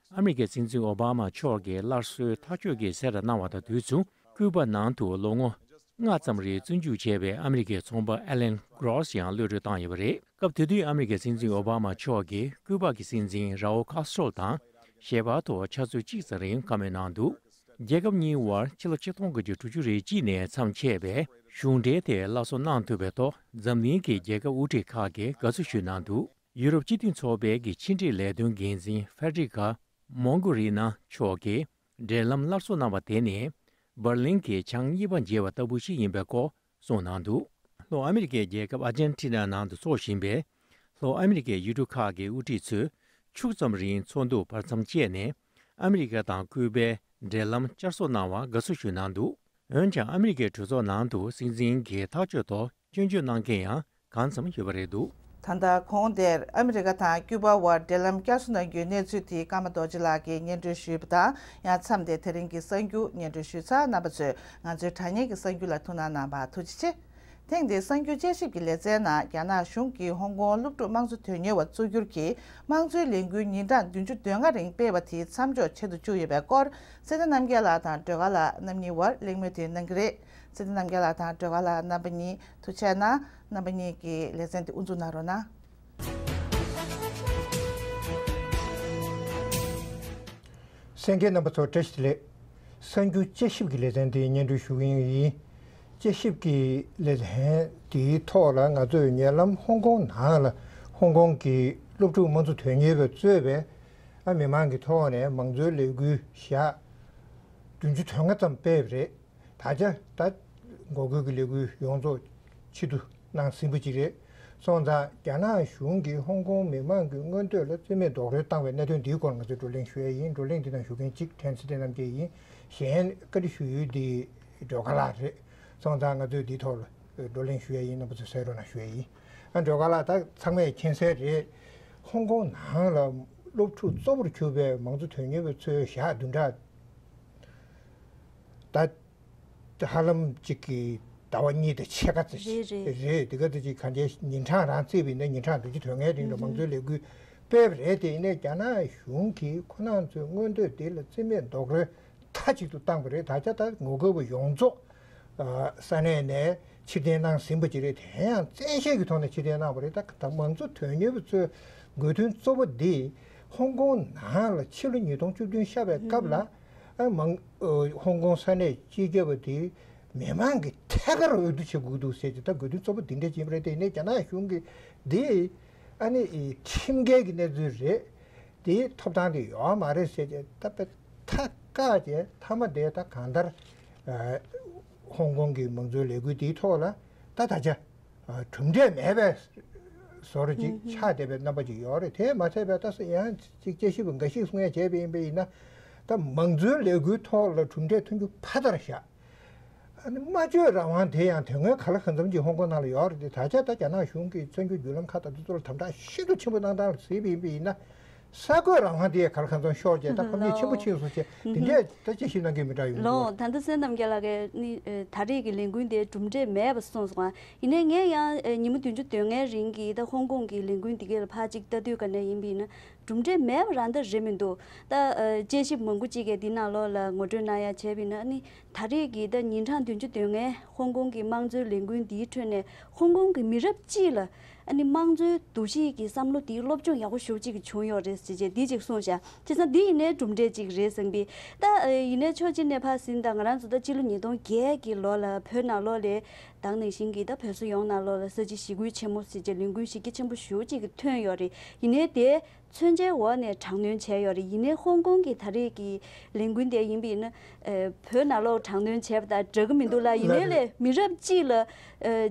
ཨ་མི་རི་ཀའི་སྲིད་འཛིན་ཨོ་བྷ་མ་མཆོག་གིས་སླར་གསོའི་ཐག་གཅོད་ཀྱི་གསལ་བསྒྲགས་གནང་བ་དང་དུས་མཚུངས། ཀུ་པ་ནང་དུ་ལོ་ངོ་ལྔ་ཙམ་རིང་བཙོན་འཇུག་བྱས་པའི་ཨ་མི་རི་ཀའི་ཚོང་པ་ཨེ་ལན་གྷོ་རོ་སི་ཡང་གློད་གྲོལ་བཏང་ཡོད་པ་རེད། སྐབས་དེ་དུས་ཨ་མི་རི་ཀའི་སྲིད་འཛིན་ཨོ་བྷ་མ་མཆོག་གིས་ཀུ་པ་གི་སྲིད་འཛིན་རའོ་ཁཱ་སི་ཊྲོ་དང་ཞལ་པར་ཐོག་ཕྱག་ཚོད་གཅིག་ཙམ་རིང་བཀའ་མོལ་གནང་འདུག་རྒྱལ་ཁབ་གཉིས་བར་ཕྱི་ལོ་ཆིག་སྟོང་དགུ་བརྒྱ་དྲུག་ཅུ་རེ་གཅིག་ནས་མཚམས་ཆད་པའི་གཞུང་འབྲེལ་དེ་སླར་གསོ་གནང་ཐུབ་པའི་ཐོག་འཛམ་གླིང་གི་རྒྱལ་ཁབ་དབུ་ཁྲིད་ཁག་གིས་དགའ་བསུ་ཞུས་གནང་འདུག་ཡུ་རོབ་སྤྱི་མཐུན་ཚོགས་པའི་གི་ཕྱི་འབྲེལ་ལས་དོན་འགན་འཛིན་ཧྥེ་ཌེ་རི་ཀ་མོང་གོ་རི་ན་མཆོག་གིས་འབྲེལ་ལམ་སླར་གསོ་གནང་བ་དེ་ནི་འབར་ལིན་གྱི་བྱང་གཉིས་པ་མཇལ་བ་ལྟ་བུ་ཞིག་ཡིན་པའི་སྐོར་གསུངས་གནང་འདུག་ལྷོ་ཨ་མི་རི་ཀའི་རྒྱལ་ཁབ་ཨར་ཇན་ཊི་ན་ནང་དུ་འཚོགས་བཞིན་པའི་ལྷོ་ཨ་མི་རི་ཀའི་ཡུལ་གྲུ་ཁག་གི་དབུ་ཁྲིད་ཚོས་ཕྱུགས་ཙམ་རིང་ཚོགས་འདུ་བར་མཚམས་བཅད་ནས་ཨ་མི་རི་ཀ་དང་ཀུའུ་པའི་འབྲེལ་ལམ་བསྐྱར་གསོ་གནང་བར་དགའ་བསུ་ཞུས་གནང་འདུག་འོན་ཀྱང་ཨ་མི་རི་ཀའི་གྲོས་ཚོགས་ནང་དུ་སྲིད་འཛིན་གྱི་ཐག་གཅོད་ཐོག་སྐྱོན་བརྗོད་གནང་མཁན་ཡང་གང་ཙམ་ཡོད་པ་རེད་འདུག་ད་ལྟ་གོང་དེར་ཨ་མི་རི་ཀ་དང་ཀྱུ་པ་བར་འབྲེལ་ལམ་བསྐྱར་གསོ་གནང་རྒྱུའི་གནས་ཚུལ་དེ་ཀརྨ་རྡོ་རྗེ་ལགས་ཀྱིས་སྙན་སྒྲོན་ཞུས་པ་དང་། ཡང་མཚམས་དེ་དེ་རིང་གི་གསར་འགྱུར་སྙན་སྒྲོན་ཞུས་ཚར། རྣམ་པ་ཚོས་ང་ཚོའི་དྲ་བརྙན་གྱི་གསར་འགྱུར་ལ་ཐུགས་སྣང་གནང་བར་ཐུགས་རྗེ་ཆེ། ཐེངས་འདིའི་གསར་འགྱུར་དཔྱད་ཞིབ་ཀྱི་ལེ་ཚན་ནང་། རྒྱ་ནག་གཞུང་གིས་ཧོང་ཀོང་སློབ་ཕྲུག་དམངས་གཙོ་དོན་གཉེར་བ་གཙོ་གྱུར་གྱི་དམངས་གཙོའི་ལས་འགུལ་ཉིན་གྲངས་བདུན་ཅུ་དོན་ལྔ་རིང་སྤེལ་བ་དེ་མཚམས་འཇོག་བྱེད་དུ་བཅུག་ཡོད་པའི་སྐོར། ཚེ་བརྟན་རྣམ་རྒྱལ་ལགས་དང་སྒྲོལ་དཀར་ལགས་རྣམ་གཉིས་བར་གླེང་མོལ་དེ་གནང་གི་རེད། ཚེ་བརྟན་རྣམ་རྒྱལ་ལགས་དང་སྒྲོལ་དཀར་ལགས་རྣམ་པ་གཉིས་ཐུགས་རྗེ་གནང་། རྣམ་པ་གཉིས་ཀྱིས་ལེ་ཚན་དེ་དབུ་འཛུགས་གནང་རོགས་གནང་། གསན་མཁན་རྣམ་པ་ཚོ་བཀྲ་ཤིས་བདེ་ལེགས། གསར་འགྱུར་དཔྱད་ཞིབ་ཀྱི་ལེ་ཚན་འདི་སྙན་སྒྲོན་ཞུ་གི་ཡིན། དཔྱད་ཞིབ་ཀྱི་ལེ་ཚན་འདིའི་ཐོག་ལ་ང་ཚོས་ཉེ་ལམ་ཧོང་ཀོང་ནང་ལ་ཧོང་ཀོང་གི་སློབ་ཕྲུག་དམངས་གཙོ་དོན་གཉེར་བས་གཙོས་པའི་ཨ་མི་མང་གི་ཐོག་ནས་མང་གཙོའི་ལས་འགུལ་ཞག་བདུན་ཅུ་དོན་ལྔ་ཙམ་སྤེལ་བ་རེད། ད་ཆ་ད་འགོག་རྒོལ་གྱི་ལས་འགུལ་ཡོངས་རྫོགས་ཕྱིར་བསྡུ་གནང་ཟིན་པ་ཅིག་རེད། སོང་ཙང་རྒྱ་ནག་གཞུང་གིས་ཧོང་ཀོང་མི་མང་གི་མངོན་འདོད་ལ་རྩིས་མེད་རྡོག་རོལ་བཏང་བའི་གནད་དོན་འདིའི་སྐོར་ང་ཚོས་བགྲོ་གླེང་ཞུ་ཡས་ཡིན། བགྲོ་གླེང་འདི་ནང་ཞུགས་མཁན་གཅིག་ཕྲན་ཚེ་བརྟན་རྣམ་རྒྱལ་ཡིན། གཞན་བཀའ་འདྲི་ཞུ་ཡུལ་འདི་སྒྲོལ་དཀར་ལགས་རེད། སོང་ཙང་ང་ཚོས་འདིའི་ཐོག་ལ་བགྲོ་གླེང་ཞུ་ཡས་ཡིན། རྣམ་པ་ཚོས་གསན་རོགས་གནང་ཞུ་ཡས་ཡིན། ཨ་སྒྲོལ་དཀར་ལགས་ད་ཚང་མས་མཁྱེན་གསལ་རེད། ཧོང་ཀོང་ནང་ལ་སློབ་ཕྲུག་གཙོ་བོར་གྱུར་པའི་མང་གཙོ་དོན་གཉེར་བ་ཚོའི་ཞག་བདུན་ཕྲག་ད་ཧ་ལམ་གཅིག་གི་ཟླ་བ་གཉིས་དང་ཕྱེད་ཀ་ཙམ་ཞིག་རེད་རེད། རེད། དེ་ག་ཙམ་ཅིག་གང་ཅི་ཉིན་གྲངས་རང་བརྩིས་པ་ཡིན་ན་ཉིན་གྲངས་བདུན་ཅུ་དོན་ལྔའི་རིང་ལ་མང་གཙོའི་ལས་འགུལ་སྤེལ་བ་རེད། དེ་ཡིན་ནའི་རྒྱ་ནག་གཞུང་གིས་ཁོ་རང་ཚོའི་མངོན་འདོད་དེ་ལ་རྩིས་མེད་རྡོག་རོལ་མཐའ་གཅིག་ཏུ་བཏང་བ་རེད། ད་ཆ་ད་ངོ་རྒོལ་བ་ཡོངས་རྫོགས་ས་གནས་ནས་ཕྱིར་འཐེན་གནང་ཟིན་པ་ཅིག་རེད། དེ་ཡང་བཙན་ཤེད་ཀྱི་ཐོག་ནས་ཕྱིར་འཐེན་གནང་བ་རེད། ད་ད་མང་གཙོ་དོན་གཉེར་བ་ཚོའི་དགོས་འདུན་གཙོ་བོ་འདི་ཧོང་ཀོང་ནང་ལ་ཕྱི་ལོ་ཉིས་སྟོང་བཅུ་བདུན་ཤར་བའི་སྐབས་ལ་ཨ་མང་ཨ་ཧོང་ཀོང་ས་གནས་སྤྱི་ཁྱབ་པ་དེ་མི་མང་གི་ཐད་ཀར་འོས་བསྡུ་བྱེད་དགོས་འདུག་ཟེར་གྱི་ད་དགོས་འདུན་གཙོ་བོ་འདི་འདྲ་ཅིག་ཡིན་པ་རེད། དེ་ནས་རྒྱ་ནག་གཞུང་གིས་འདི་ཨ་ནི་ཁྲིམས་འགལ་གྱི་གནས་ཚུལ་རེད། དེའི་ཐོབ་ཐང་དེ་ཡོད་མ་རེད་ཟེར་གྱི་ད་དཔེ་ཐག་བཀག་བྱས་མཐའ་མ་དེ་ད་གང་ལྟར་ཨ་ཧོང་ཀོང་གི་མང་གཙོའི་ལས་འགུལ་དེའི་ཐོག་ལ་ད་ད་ཆ་ཨ་གྲུབ་འབྲས་མེད་པའི་བཟོ་འདྲ་ཅིག་ཆགས་བསྡད་པའི་རྣམ་པ་ཅིག་ཡོད་རེད། དེས་མ་ཚད་པའི་ད་ཡང་ཅིག་དཔྱད་ཞིབ་པ་འགའ་ཞིག་གསུང་ཡ་བྱས་པ་ཡིན་པ་ཡིན་ན། ད་མང་གཙོའི་ལས་འགུལ་ཐོག་ལ་གྲུབ་འབྲས་ཐོན་རྒྱུ་ཕར་དར་བཞག་ཨ་ནི་སྨྲ་བརྗོད་རང་དབང་དེ་ཡང་དོན་དངོས་ག་ལ་གང་འཚམ་ཅིག་ཧོང་ཀོང་ནང་ལ་ཡོད་རེད་དེ། ད་ཆ་ད་རྒྱ་ནག་གཞུང་གིས་བཙན་བྱོལ་བརྒྱུད་ལམ་ཁག་དང་དེ་ཚོ་ལ་དམ་དྲག་ཤིན་ཏུ་ཆེན་པོ་གནང་སྟངས་ལ་གཟིགས་པ་ཡིན་པ་ཡིན་ན། གསར་འགོད་རང་དབང་དེ་གར་གང་ཙམ་ཤོར་བྱས། ད་ཕམ་ཉེས་ཆེན་པོ་ཕྱིན་སོང་བྱས། དེ་འདྲས་ད་དཔྱད་ཞིབ་གནང་མཁན་མི་འདྲ་ཡོང་གི་འདུག་ལོ། ད་ལྟ་བསོད་ནམས་རྒྱལ་ལགས་ཀྱིས་ནི་ཨ་ད་རེས་ཀྱི་ལས་འགུལ་དེ་གྲུབ་འབྲས་མེད་པ་གསུངས་སོང་ང་། ཡིན་ནའི་ངས་ཡང་ཨ་ཉིན་མོ་བདུན་ཅུ་དོན་ལྔའི་རིང་གི་ད་ཧོང་ཀོང་གི་ལས་འགུལ་འདི་གས་ལ་ཕར་ཅིག་ལྟ་དུས་ག་ནས་ཡིན་པ་ཡིན་ན། གྲུབ་འབྲས་མེད་པ་རང་ད་རེད་མི་འདུག་ད་ཨ་དཔྱད་ཞིབ་མང་པོ་ཅིག་གིས་འདི་ནང་ལོགས་ལ་ངོ་སྤྲོད་གནང་ཡ་བྱས་པ་ཡིན་ན། ཨ་ནི་ད་རེས་ཀྱི་ད་ཉིན་གྲངས་བདུན་ཅུ་དོན་ལྔའི་ཧོང་ཀོང་གི་དམངས་གཙོའི་ལས་འགུལ་འདིའི་ཁྲོད་ནས་ཧོང་ཀོང་གི་མི་རབས་གཅིག་ལ་ཨ་ནི་དམངས་གཙོའི་འདུ་ཤེས་ཀྱི་བསམ་བློ་དེའི་སློབ་སྦྱོང་ཡག་པོ་ཞེ་པོ་ཅིག་བྱུང་ཡོད་རེད་ཟེར་བྱས་འདི་ཅིག་གསུངས་བཞག་བྱས་ཙང་འདི་ཡིན་ནའི་གྲུབ་འབྲས་ཅིག་རེད་བསམ་པས། ད་ཨ་ཡིན་ནའི་ཕྱོགས་གཅིག་ནས་ཕར་ཟིན། ད་ང་རང་ཚོ་ད་སྤྱི་ལོ་ཉིས་སྟོང་བརྒྱད་ཀྱི་ལོ་ལ་བོད་ནང་ལོགས་ལ་དེ་ནང་བཞིན་གྱི་ད་བོད་སོག་ཡོངས་ནང་ལོགས་ལ་ས་བྱི་ཞི་རྒོལ་ཆེན་མོ་ཟེར་བྱས་ལས་འགུལ་གཞི་རྒྱ་ཆེན་པོ་ཞེ་པོ་ཅིག་གི་ཐོན་ཡོད་རེད། ཡིན་ནའི་དེ་མཚོན་ཆའི་འོག་ནས་དྲག་གནོན་བྱས་ཡོད་རེད། ཡིན་ནའི་ཧོང་ཀོང་གི་ད་རེས་ཀྱི་ལས་འགུལ་དེ་ཡིན་པ་ཡིན་ན། ཨ་བོད་ནང་ལོགས་དྲག་གནོན་བྱས་པ་དང་འདྲ་གི་མི་འདུག་ལ། ཡིན་ནའི་ལས་མི་རབས་གཅིག་ལ་ཨ་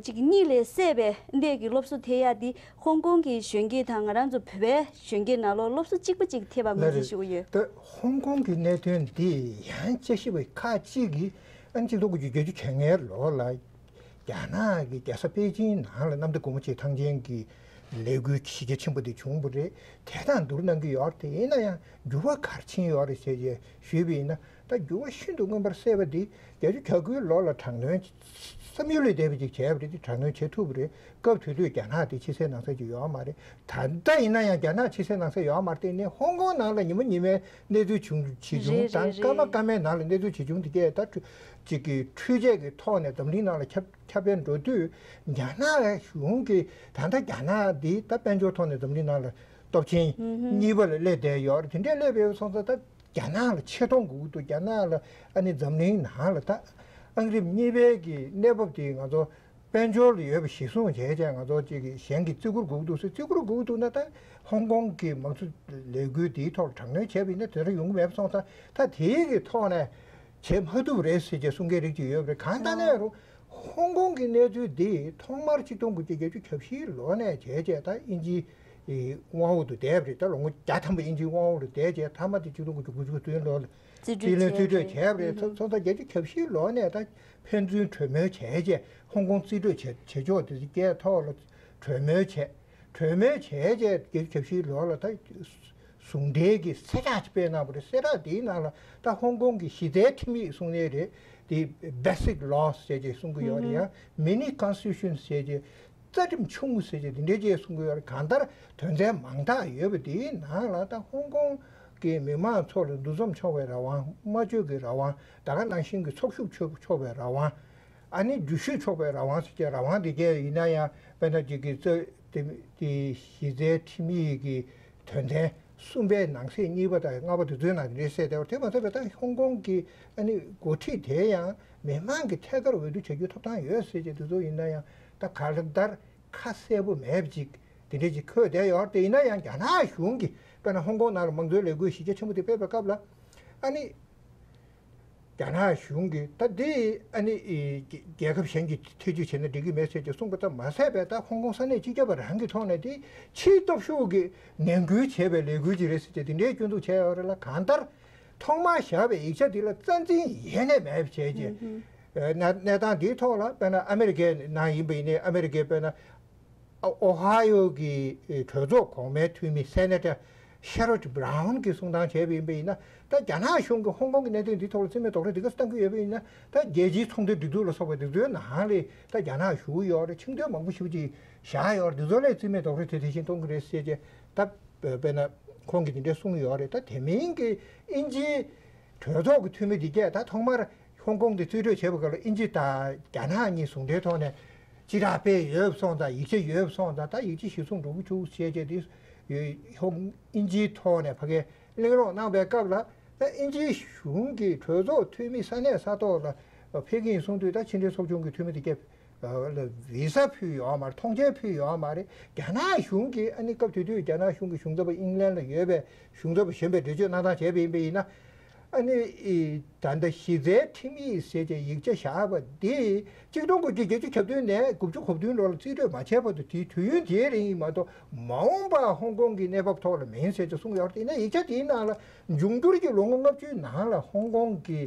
ཅིག་གཉིད་ལས་སད་པའི་འདྲས་ཀྱི་སློབ་གསོ་ཐེབས་ཡ་འདི་ཧོང་ཀོང་གི་གཞོན་སྐྱེས་དང་ང་རང་ཚོ་བོད་པའི་གཞོན་སྐྱེས་ནང་ལོགས་སློབ་གསོ་གཅིག་པ་ཅིག་ཐེབས་པ་མིན་ལ་འདི་རེད། ཞུ་གི་ཡོད། ད་ཧོང་ཀོང་གི་གནད་དོན་འདི་ཡང་དཔྱད་ཞིབ་པ་ཁག་ཅིག་གིས་ཨ་ནི་གཅིག་སྟོང་དགུ་བརྒྱ་བརྒྱད་ཅུ་གྱ་ལྔའི་ལོ་ལ་རྒྱ་ནག་གི་རྒྱལ་ས་པེ་ཅིང་ནང་ལ་གནམ་བདེ་སྒོ་མོ་ཆེའི་ཐང་ཆེན་གྱི་ལས་འགུལ་གཞི་རྒྱ་ཆེན་པོ་དེ་བྱུང་བ་རེད། དེ་དང་བསྡུར་གནང་གི་ཡོད་རེད། དེ་ཡིན་ན་ཡང་འགྱུར་བ་ག་རེ་ཕྱིན་ཡོད་རེད་ཟེར་བྱས་ཞུས་པ་ཡིན་ན། ད་འགྱུར་བ་ཤིན་ཏུ་མངོན་པར་གསལ་བ་འདི་བརྒྱད་ཅུ་གྱ་དགུའི་ལོ་ལ་དྲག་གནོན་བསམ་ཡུལ་ལས་འདས་པ་ཅིག་བྱས་པ་རེད། དེ་དྲག་གནོན་བྱེད་ཐུབ་པ་རེད། སྐབས་དེ་དུས་རྒྱ་ནག་དེ་ཕྱི་གསལ་ནང་གསལ་ཅིག་ཡོད་མ་རེད། ད་ལྟ་ཡིན་ན་ཡང་རྒྱ་ནག་ཕྱི་གསལ་ནང་གསལ་ཡོད་མ་རེད། དེ་ནི་ཧོང་ཀོང་ནང་ལ་ཉི་མ་ཉི་མའི་གནས་ཚུལ་བྱུང་ཇི་བྱུང་རེད། དང་རེད་སྐར་མ་རེད། སྐར་མའི་ནང་ལ་གནས་ཚུལ་ཇི་བྱུང་དེ་གས་ད་འཕྲུལ་ཅིག་གི་འཕྲུལ་ཆས་ཀྱི་ཐོག་ནས་འཛམ་གླིང་ནང་ལ་ཁྱབ་ཁྱབ་སྤེལ་འགྲོ་དུས། རྒྱ་ནག་གཞུང་གིས་ད་ལྟ་རྒྱ་ནག་འདི་ད་དཔལ་འབྱོར་ཐོག་ནས་འཛམ་གླིང་ནང་ལ་སྟོབས་ཆེན་ཨུ་ཧུ། གཉིས་པ་ལ་སླེབས་བསྡད་ཡོད་རེད། དེ་འདྲས་སླེབས་ཡོད་སོང་ཙང་ད་རྒྱ་ནག་ལ་ཆེ་མཐོང་དགོས་ཀྱི་འདུག་རྒྱ་ནག་ལ་ཨ་ནི་འཛམ་གླིང་ནང་ལ་ད་ཨང་རིམ་གཉིས་པའི་གི་གནས་བབ་དེ་ང་ཚོ་དཔལ་འབྱོར་ལ་ཡོད་པ་གཞིར་བཟུང་བྱས་བྱས་ང་ཚོ་གཅིག་གི་གཞན་གྱི་བརྩི་བཀུར་དགོས་ཀྱི་འདུག་ཟེར། བརྩི་བཀུར་དགོས་ཀྱི་འདུག་ན་ད་ཧོང་ཀོང་གི་མང་གཙོ་ལས་འགུལ་དེའི་ཐོག་ལ་དྲག་གནོན་བྱས་པ་ཡིན་ན་དེ་འདྲ་ཡོང་གི་མེད་པ་སོང་ཙང་། ད་དེའི་གི་ཐོག་ནས་བྱེད་མ་ཐུབ་རེད་ཟེར་བྱས་གསུང་མཁན་རིགས་ཅིག་ཡོད་པ་རེད། གང་ལྟར་ན་རུང་ཧོང་ཀོང་གི་གནས་ཚུལ་འདི་ཐོག་མར་ཆིག་སྟོང་དགུ་བརྒྱ་བརྒྱད་ཅུ་གྱ་བཞིའི་ལོ་ནས་བྱས་བྱས་ད་དབྱིན་ཇིའི་དབང་འོག་ཏུ་བསྡད་པ་རེད། ད་ལོ་ངོ་བརྒྱ་ཐམ་པ་དབྱིན་ཇིའི་དབང་འོག་ལ་བསྡད་བྱས་མཐའ་མ་དེ་ཆིག་སྟོང་དགུ་བརྒྱ་དགུ་བཅུ་གོ་བདུན་ལོ་ལ་རྩིས་སྤྲོད་རྩིས་ལེན་རྩིས་སྤྲོད་བྱས་བྱས་པ་རེད། ཨུ་ཧུ། སོང་ཙང་བརྒྱད་ཅུ་གྱ་བཞིའི་ལོ་ནས་ད་ཕན་ཚུན་གྲོས་མོལ་བྱས་བྱས་ཧོང་ཀོང་རྩིས་སྤྲོད་བྱས་བྱེད་ཕྱོགས་དེ་ཚོ་སྐད་ཐོག་ལ་གྲོས་མོལ་བྱས། གྲོས་མོལ་བྱས་རྗེས་བརྒྱད་ཅུ་གྱ་བཞིའི་ལོ་ལ་ད་ཟུང་འབྲེལ་གྱི་གསལ་བསྒྲགས་ཅིག་སྤེལ་གནང་བ་རེད། གསལ་བསྒྲགས་དེའི་ནང་ལ་ད་ཧོང་ཀོང་གི་གཞི་རྩའི་ཁྲིམས་ཡིག་གསུང་ནའི་རེད། དེ་Basic Laws་ཟེར་བྱས་གསུང་གི་ཡོད་རེད། ཡང་Mini Constitution་ཟེར་བྱས་རྩ་ཁྲིམས་ཆུང་ངུ་ཟེར་བྱས་དེ་འདྲའི་ཅིག་གསུང་གི་ཡོད་རེད། གང་ལྟར་དོན་ཚན་མང་དག་ཡོད་པ་དེའི་ནང་ལ་ད་ཧོང་ཀོང་གི་མི་མང་ཚོ་ལ་འདུ་འཛོམས་འཚོགས་པའི་རང་དབང་། སྨྲ་བརྗོད་ཀྱི་རང་དབང་། ད་ག་ནང་བཞིན་གྱི་ཚོགས་ཞུགས་འཚོགས་པའི་རང་དབང་། ཨ་ནི་འགྲུལ་བཞུད་འཚོགས་པའི་རང་དབང་ཟེར་བྱས་རང་དབང་དེ་གས་ཡིན་ན་ཡང་དཔེར་ན་ཅིག་གི་རྩ་དེ་དེ་གཞི་རྩའི་ཁྲིམས་ཡིག་གི་དོན་ཚན་གསུམ་པའི་ནང་གསེས་གཉིས་པ་དང་ལྔ་པ་དེ་ཚོའི་ནང་དེ་འདྲའི་གསལ་བསྡད་པ་དེ་མ་ཟད་པའི་ད་ཧོང་ཀོང་གི་ཨ་ནི་འགོ་ཁྲིད་དེ་ཡང་མི་མང་གི་ཐད་ཀར་འོས་བསྡུ་བྱ་རྒྱུའི་ཐོབ་ཐང་ཡོད་ཟེར་བྱས་དེ་ཚོ་ཡིན་ན་ཡང་ད་གང་ལྟར་ཁ་གསལ་པོ་མེད་པ་ཅིག་དེ་འདྲའི་ཅིག་འཁོད་བསྡད་ཡོད་རེད། དེ་ཡིན་ན་ཡང་རྒྱ་ནག་གཞུང་གིས་དཔེར་ན་ཧོང་ཀོང་ནང་ལ་དམངས་གཙོའི་ལས་འགུལ་གཞི་རྒྱ་ཆེན་པོ་དེ་སྤེལ་བའི་སྐབས་ལ་ཨ་ནི། རྒྱ་ནག་གཞུང་གིས་ད་འདི་ཨ་ནི་ཨི་རྒྱལ་ཁབ་གཞན་གྱིས་ཐེ་བྱུས་བྱས་ན་འགྲིག་གི་མེད་ཟེར་གྱི་གསུངས་པ་ཙམ་མ་ཟད་པའི་ད་ཧོང་ཀོང་ས་གནས་སྤྱི་ཁྱབ་པ་རང་གི་ཐོག་ནས་དེ་ཕྱིའི་སྟོབས་ཤུགས་ཀྱིས་ངན་སྐུལ་བྱས་པའི་ལས་འགུལ་ཅིག་རེད་ཟེར་གྱི་དེ་འདྲའི་སྐྱོན་འཛུགས་བྱས་ཡོད་རེད་ལ། གང་ལྟར་ཐོག་མར་བཞག་པའི་ཡིག་ཆ་འདི་ལ་རྩ་འཛིན་ཡེ་ནས་མེད་པ་བྱས་རྗེས་ཨ་གནས་གནས་སྟངས་འདིའི་ཐོག་ལ་དཔེར་ན་ཨ་མེ་རི་ཀའི་ནང་ཡིན་པ་ཡིན་ནའི་ཨ་མེ་རི་ཀའི་དཔེར་ན། ཨོ་ཧ་ཡོ་གི་གྲོས་ཚོགས་གོང་མའི་འཐུས་མི་སེ་ནེ་ཊར་ཤེ་རོད་བྷ་རའུན་གྱིས་གསུང་སྟངས་བྱས་པ་ཡིན་པ་ཡིན་ན། ད་རྒྱ་ནག་གཞུང་གིས་ཧོང་ཀོང་གི་གནད་དོན་འདི་ཐོག་ལ་རྩིས་མེད་རྡོག་རོལ་འདི་ག་ཚོད་བཏང་གི་ཡོད་པ་ཡིན་ན། ད་རྒྱལ་སྤྱིའི་ཚོང་དོན་སྒྲིག་འཛུགས་ལ་སོགས་པ་འདི་ཚོའི་ནང་ལ་ད་རྒྱ་ནག་ཞུགས་ཡོད་རེད། ཆིངས་དོན་མང་པོ་ཞེ་པོ་ཅིག་བཞག་ཡོད་རེད། འདི་ཚོ་ལ་རྩིས་མེད་རྡོག་རོལ་དེ་དེ་བཞིན་གཏོང་གི་རེད་ཟེར་བྱས་ད་དཔེར་ན་ཁོང་གིས་འདི་འདྲ་གསུངས་ཡོད་རེད། ད་དེ་མིན་གྱི་དབྱིན་ཇིའི་གྲོས་ཚོགས་ཀྱི་འཐུས་མི་འདི་གས་ད་ཐོག་མར། ཧོང་ཀོང་དེ་རྩིས་སྤྲོད་བྱས་པ་ག་ལ་དབྱིན་ཇི་དང་རྒྱ་ནག་གཉིས་ཟུང་འབྲེལ་ཐོག་ནས་སྤྱི་བསྒྲགས་སྤེལ་ཡོད་པ་སོང་ཙང་ཡིག་ཆ་ཡོད་པ་སོང་ཙང་ད་ཡིག་ཆ་གཞིར་བཟུང་འགྲོ་གི་བཅུག་ཞེས་བྱས་དེ་ཧོང་དབྱིན་ཇིའི་ཐོག་ནས་ཕ་གིར་གླེང་རོགས་གནང་པའི་སྐབས་ལ་ད་དབྱིན་ཇིའི་གཞུང་གིས་གྲོས་ཚོགས་འཐུས་མི་ས་གནས་ས་ཐོག་ལ་ཕེབས་ཀྱི་ཡིན་གསུངས་དུས་ད་ཕྱི་འབྲེལ་ཚོགས་ཆུང་གི་འཐུས་མི་དེ་གས་ལ་བི་ས་ཕུལ་ཡོད་མ་རེད། ཐོངས་མཆན་ཕུལ་ཡོད་མ་རེད། རྒྱ་ནག་གཞུང་གིས་ཨ་ནི་སྐབས་དེ་དུས་རྒྱ་ནག་གཞུང་གི་གཞུང་ཚབ་པ་ཨིང་ལན་ལ་ཡོད་པའི་གཞུང་ཚབ་པ་གཞོན་པས་འགྲེལ་བརྗོད་གནང་སྟངས་བྱས་པ་ཡིན་པ་ཡིན་ན། ཨ་ནི་ཨི་ད་ལྟ་གཞི་རྩའི་ཁྲིམས་ཡིག་ཟེར་བྱས་ཡིག་ཆ་བཞག་པ་འདི་གཅིག་སྟོང་དགུ་བརྒྱ་བརྒྱད་ཅུ་གྱ་བདུན་ནས་དགུ་བཅུ་གོ་བདུན་ལོར་རྩིས་སྤྲོད་མ་བྱས་བར་དུ་དེའི་དུས་ཡུན་དེའི་རིང་ཡིན་མ་གཏོགས་མ་འོངས་པར་ཧོང་ཀོང་གི་གནས་བབ་ཐོག་ལ་མིན་ཟེར་བྱས་གསུངས་ཡོད་རེད། ཡིན་ན་ཡིག་ཆ་དེའི་ནང་ལ་འབྱུང་འགྱུར་གྱི་ལོ་ངོ་ལྔ་བཅུའི་ནང་ལ་ཧོང་ཀོང་གི་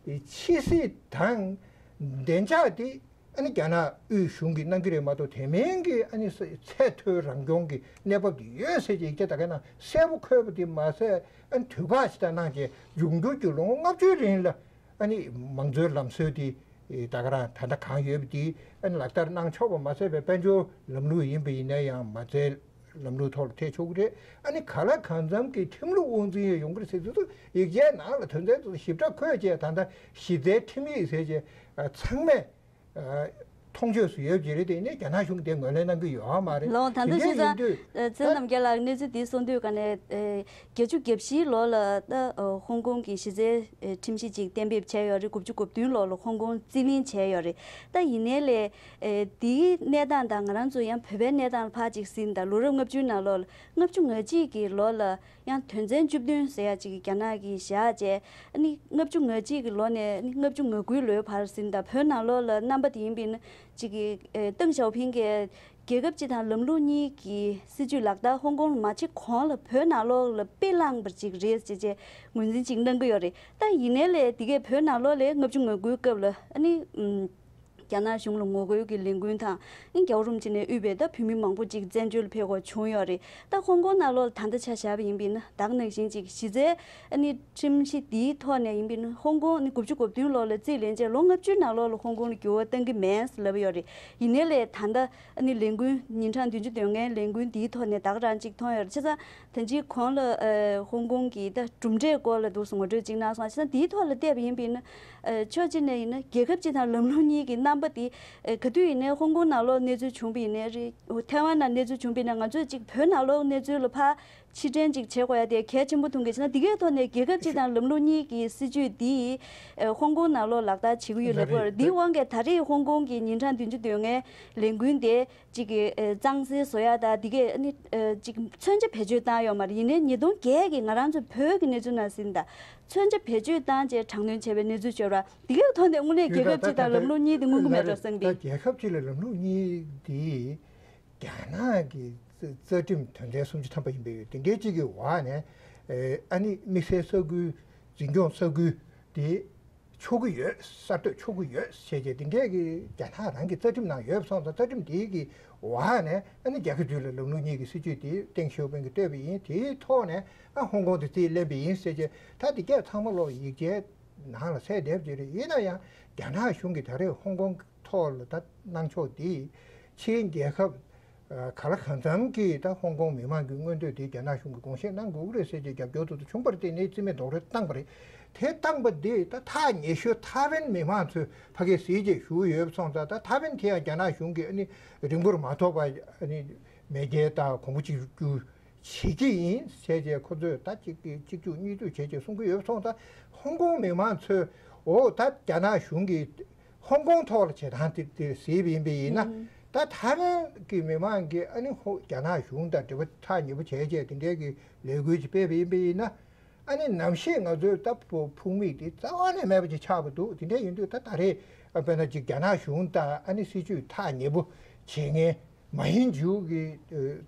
ཕྱི་སྲིད་དང་བདེ་འཇགས་དེ། ཨ་ནི་རྒྱ་ནག་དབུས་གཞུང་གིས་གནང་གི་རེད་མ་གཏོགས། དེ་མིན་གྱི་ཨ་ནི་ཚད་མཐོའི་རང་སྐྱོང་གི་གནས་བབ་དེ་ཡོད་ཟེར་གྱི་ཡིག་ཆ་ད་ག་ནང་གསལ་པོ་འཁོད་པ་དེ་མ་ཟད། ཨ་ནི་དུས་བཀག་ཞིག་ད་གནང་བྱས་འབྱུང་འགྱུར་གྱི་ལོ་ངོ་ལྔ་བཅུའི་རིང་ལ་ཨ་ནི་མང་གཙོའི་ལམ་སྲོལ་དེ་ད་ག་རང་ད་ལྟ་གང་ཡོད་པ་དེ་ཨ་ནི་ལག་བསྟར་གནང་ཆོག་པ་མ་ཟད་པའི། དཔལ་འབྱོར་ལམ་ལུགས་ཡིན་པ་ཡིན་ན་ཡང་མ་རྩའི་ལམ་ལུགས་ཐོག་ལ་ཐེག་ཆོག་གི་རེད། ཨ་ནི་གང་ལ་གང་འཚམ་གྱི་ཁྲིམས་ལུགས་དབང་འཛིན་ཡང་ཡོང་གི་རེད་ཟེར་དུས་ཚོད་ཡིག་ཆའི་ནང་ལ་དོན་ཚན་དེ་ཚོ་ཞིབ་ཕྲ་འཁོད་བྱས། ད་ལྟ་གཞི་རྩའི་ཁྲིམས་ཡིག་ཟེར་བྱས་ཚང་མས་མཐོང་ཆོས་སུ་ཡོད་ཀྱི་རེད། དེ་ནས་རྒྱ་ནག་གཞུང་གིས་དེ་ངོས་ལེན་གནང་གི་ཡོད་མ་རེད། ལགས། ད་ལྟ་དེ་འདྲ་ཞུས་ཙང་ཡིན་དུས་ད་ཚེ་རིང་རྣམ་རྒྱལ་ལགས་གནས་ཚུལ་འདི་གསུང་དུས་ག་ནས་བརྒྱད་ཅུ་གྱ་བཞིའི་ལོ་ལ་ད་ཧོང་ཀོང་གི་གཞི་རྩའི་ཁྲིམས་གཞི་ཅིག་གཏན་འབེབས་བྱས་ཡོད་རེད། དགུ་བཅུ་གོ་བདུན་ལོ་ལ་ཧོང་ཀོང་རྩིས་ལེན་བྱས་ཡོད་རེད། ད་ཡིན་ནའི་ལས་དེའི་གནས་སྟངས་དང་ང་རང་ཚོ་ཡང་བོད་པའི་གནས་སྟངས་ལ་ཕར་ཅིག་ཟིན། ད་ལོ་རབས་ལྔ་བཅུའི་ནང་ལོགས་ལ་ལྔ་བཅུ་ང་གཅིག་གི་ལོ་ལ་ཡང་དོན་ཚན་བཅུ་བདུན་ཟེར་ཡ་ཅིག་རྒྱ་ནག་གིས་བཞག་བྱས། ཨ་ནི་ལྔ་བཅུ་ང་གཅིག་གི་ལོ་ནས་ཨ་ནི་ལྔ་བཅུ་ང་དགུའི་ལོའི་བར་ཟིན། ད་བོད་ནང་ལོགས་ལ་རྣམ་པ་དེ་ཡིན་པ་ཡིན་ན་ཅིག་གི་ཨེ་ཏེང་ཞའོ་ཕིང་གིས་རྒྱལ་ཁབ་སྤྱི་དང་ལམ་ལུགས་གཉིས་ཀྱི་སྲིད་ཇུས་ལག་བསྟར་ཧོང་ཀོང་ལ་མ་བྱེད་གོང་ལ་བོད་ནང་ལོགས་ལ་དཔེ་བླངས་པ་ཅིག་རེད་ཅེས་བྱས་ངོས་འཛིན་ཅིག་གནང་གི་ཡོད་རེད། ད་ཡིན་ནའི་ལས་དེ་གས་བོད་ནང་ལོགས་ལ་ལྔ་བཅུ་ང་དགུའི་སྐབས་ལ་ཨ་ནི་ཨམ། རྒྱ་ནག་གཞུང་ལ་ངོ་རྒོལ་གྱི་ལས་འགུལ་དང་། ཨིན། རྒྱལ་བ་རིན་པོ་ཆེ་ནས་དབུས་པའི་ད་བོད་མི་མང་པོ་ཅིག་བཙན་བྱོལ་ལ་ཕེབས་དགོས་བྱུང་ཡོད་རེད། ད་ཧོང་ཀོང་ནང་ལོགས་ལ་ད་ལྟ་ཆ་བཞག་པ་ཡིན་པ་ཡིན་ན། ད་ག་ནང་བཞིན་ཅིག་གཞི་རྩའི་ཨ་ནི་ཁྲིམས་གཞི་འདིའི་ཐོག་ནས་ཡིན་པ་ཡིན་ན། ཧོང་ཀོང་ནི་དགུ་བཅུ་གོ་བདུན་ལོ་ལ་རྩིས་ལེན་བྱས། ལོ་ལྔ་བཅུའི་ནང་ལོགས་ལ་ཧོང་ཀོང་ལ་འགྱུར་བ་གཏང་གི་མེད་ལབ་ཡོད་རེད། ཡིན་ནའི་ལས་ད་ལྟ་ཨ་ནི་ལས་འགུལ་ཉིན་གྲངས་བདུན་ཅུ་དོན་ལྔའི་ལས་འགུལ་འདིའི་ཐོག་ནས་ད་ག་རང་ཅིག་མཐོང་ཡོད་རེད། བྱས་ཙང་། ད་ཅི་གོང་ལ་ཨ་ཧོང་ཀོང་གི་ད་གྲུབ་འབྲས་སྐོར་ལ་འདུག་སེ་ངོ་སྤྲོད་ཅིག་གནང་སོང་། བྱས་ཙང་དེའི་ཐོག་ལ་བལྟས་པ་ཡིན་པ་ཡིན་ན། ཨ་ཕྱོགས་གཅིག་ནས་ཡིན་ན་རྒྱལ་ཁབ་སྤྱི་དང་ལམ་ལུགས་གཉིས་ཀྱི་རྣམ་པ་དེ་ཨ་ག་དུས་ཡིན་ནའི་ཧོང་ཀོང་ནང་ལོགས་གནས་ཚུལ་བྱུང་བ་ཡིན་ནའི་རེད། ཐའེ་ཝན་ནང་གནས་ཚུལ་བྱུང་བ་ཡིན་ན། ང་ཚོས་ཅིག་བོད་ནང་ལོགས་གནས་ཚུལ་ལ་ཕར་ཕྱིར་དྲན་ཅིག་བྱེད་དགོས་ཡ་དེ་གལ་ཆེན་པོ་མཐོང་གི། བྱས་ཙང་དེ་གའི་ཐོག་ནས་རྒྱལ་ཁབ་སྤྱི་དང་ལམ་ལུགས་གཉིས་ཀྱི་སྲིད་ཇུས་འདི་ཨ་ཧོང་ཀོང་ནང་ལོགས་ལག་བསྟར་བྱེད་ཀྱི་ཡོད་ལབ་ཀྱི་ཡོད་རེད། འདིའི་དབང་གིས་ད་རེས་ཧོང་ཀོང་གི་ཉིན་གྲངས་བདུན་ཅུ་དོན་ལྔའི་ལས་འགུལ་དེ། གཅིག་གིས་ཨེ་གཙང་སེལ་བཟོ་ཡ་དང་། འདི་གས་ཨ་ནི་ཨེ་གཅིག་མཚོན་ཆ་བེད་སྤྱོད་བཏང་ཡོད་མ་རེད། ཡིན་ནའི་ཉིས་སྟོང་བརྒྱད་ཀྱི་ང་རང་ཚོ་བོད་ཀྱི་གནས་ཚུལ་ནང་ཟིན་དང་། མཚོན་ཆ་བེད་སྤྱོད་བཏང་བྱས་དྲག་གནོན་བྱས་པའི་གནས་ཚུལ་བྱོས་ར། འདི་གས་ཐོག་ནས་དངོས་གནས་རྒྱལ་ཁབ་སྤྱི་དང་ལམ་ལུགས་གཉིས་དེ་མངོན་གྱི་མེད་འགྲོ་བསམ་གི། ད་རྒྱལ་ཁབ་སྤྱི་ལ་ལམ་ལུགས་གཉིས་དེ་རྒྱ་ནག་གི་རྩ་ཁྲིམས་དོན་ཚན་སུམ་ཅུ་ཐམ་པ་ཡིན་པའི་ཡོད། དེ་འདྲའི་གཅིག་གི་འོག་ནས་ཨ་ནི་དམིགས་བསལ་ས་ཁུལ་འཛིན་སྐྱོང་ས་ཁུལ་དེ། ཆོག་གི་ཡོད། གསར་གཏོད་ཆོག་གི་ཡོད་ཟེར་བྱས་དེ་འདྲས་ཀྱི་རྒྱ་ནག་རང་གི་རྩ་ཁྲིམས་ནང་ཡོད་པ་སོང་ཙང་། རྩ་ཁྲིམས་དེའི་གི་འོག་ནས་ཨ་ནི་རྒྱལ་ཁབ་དེ་ལ་ལམ་ལུགས་གཉིས་ཀྱི་སྲིད་ཇུས་དེ་ཏེང་ཞའོ་ཕིང་གིས་བཏོད་པ་ཡིན། དེའི་ཐོག་ནས་ཨ་ཧོང་ཀོང་དེ་རྩིས་ལེན་པ་ཡིན་ཟེར་བྱས། ད་དེ་གས་ཚང་མ་ལོག་ཡིག་ཆའི་ནང་ལ་གསལ་བསྡད་པ་ཅིག་རེད། ཡིན་ན་ཡང་རྒྱ་ནག་གཞུང་གིས་ད་རེས་ཧོང་ཀོང་ཐོག་ལ་ད་གནང་ཕྱོགས་དེ་ཕྱིའི་རྒྱལ་ཁབ་ག་ལ་གང་འཚམ་གྱིས་ད་ཧོང་ཀོང་མི་མང་གི་མངོན་འདོད་དེ་རྒྱ་ནག་གཞུང་གིས་དགོངས་བཞེས་གནང་དགོས་ཀྱི་རེད་ཟེར་གྱི་རྒྱབ་སྐྱོར་དེ་ཚོ་བྱུང་བ་རེད། དེ་ནས་རྩིས་མེད་རྡོག་རོལ་བཏང་བ་རེད། དེ་བཏང་པ་དེ་ད་ཐག་ཉེ་ཤོས་ཐའེ་ཝན་མི་མང་ཚོས་ཕ་གིར་གཟིགས་བྱས་བཞུགས་ཡོད་པ་སོང་ཙང་། ད་ཐའེ་ཝན་དེ་ཡང་རྒྱ་ནག་གཞུང་གིས་ཨ་ནི་རིང་པོར་མ་ཐོགས་པར་ཨ་ནི་མེས་རྒྱལ་དང་གོང་བུ་གཅིག་གྱུར་བྱེད་ཀྱི་ཡིན་ཟེར་བྱས་ཁོ་ཚོས་ད་གཅིག་གཅིག་བཅུ་གཉིས་བཅུ་བྱས་བྱས་གསུང་གི་ཡོད་པ་སོང་ཙང་། ཧོང་ཀོང་མི་མང་ཚོས་འོ་ད་རྒྱ་ནག་གཞུང་གིས་ཧོང་ཀོང་ཐོག་ལ་བྱེད་སྟངས་དེ་དེ་གཟིགས་པ་ཡིན་པ་ཡིན་ན། ཨང་། ད་ཐའེ་ཝན་གྱི་མི་མང་གིས་ཨ་ནི་ཧོ་རྒྱ་ནག་གཞུང་དང་འབྲེལ་བ་ཐག་ཉེ་པོ་བྱས་བྱས་དེ་འདྲའི་གི་ལས་འགུལ་ཅིག་སྤེལ་བ་ཡིན་པ་ཡིན་ན། ཨ་ནི་ནམ་ཞིག་ང་ཚོའི་ད་ཕུ་ཕུགས་དམིགས་དེ་རྩ་བ་ནས་མེད་པ་ཅིག་ཆགས་པ་འདུག་དེ་འདྲ་ཡིན་དུས་ད་ད་རེས་ཨ་དཔེར་ན་ཅིག་རྒྱ་ནག་གཞུང་དང་ཨ་ནི་སྲིད་ཇུས་ཐག་ཉེ་པོ་བྱེད་མཁན་མ་ཧིན་ཇུ་གི་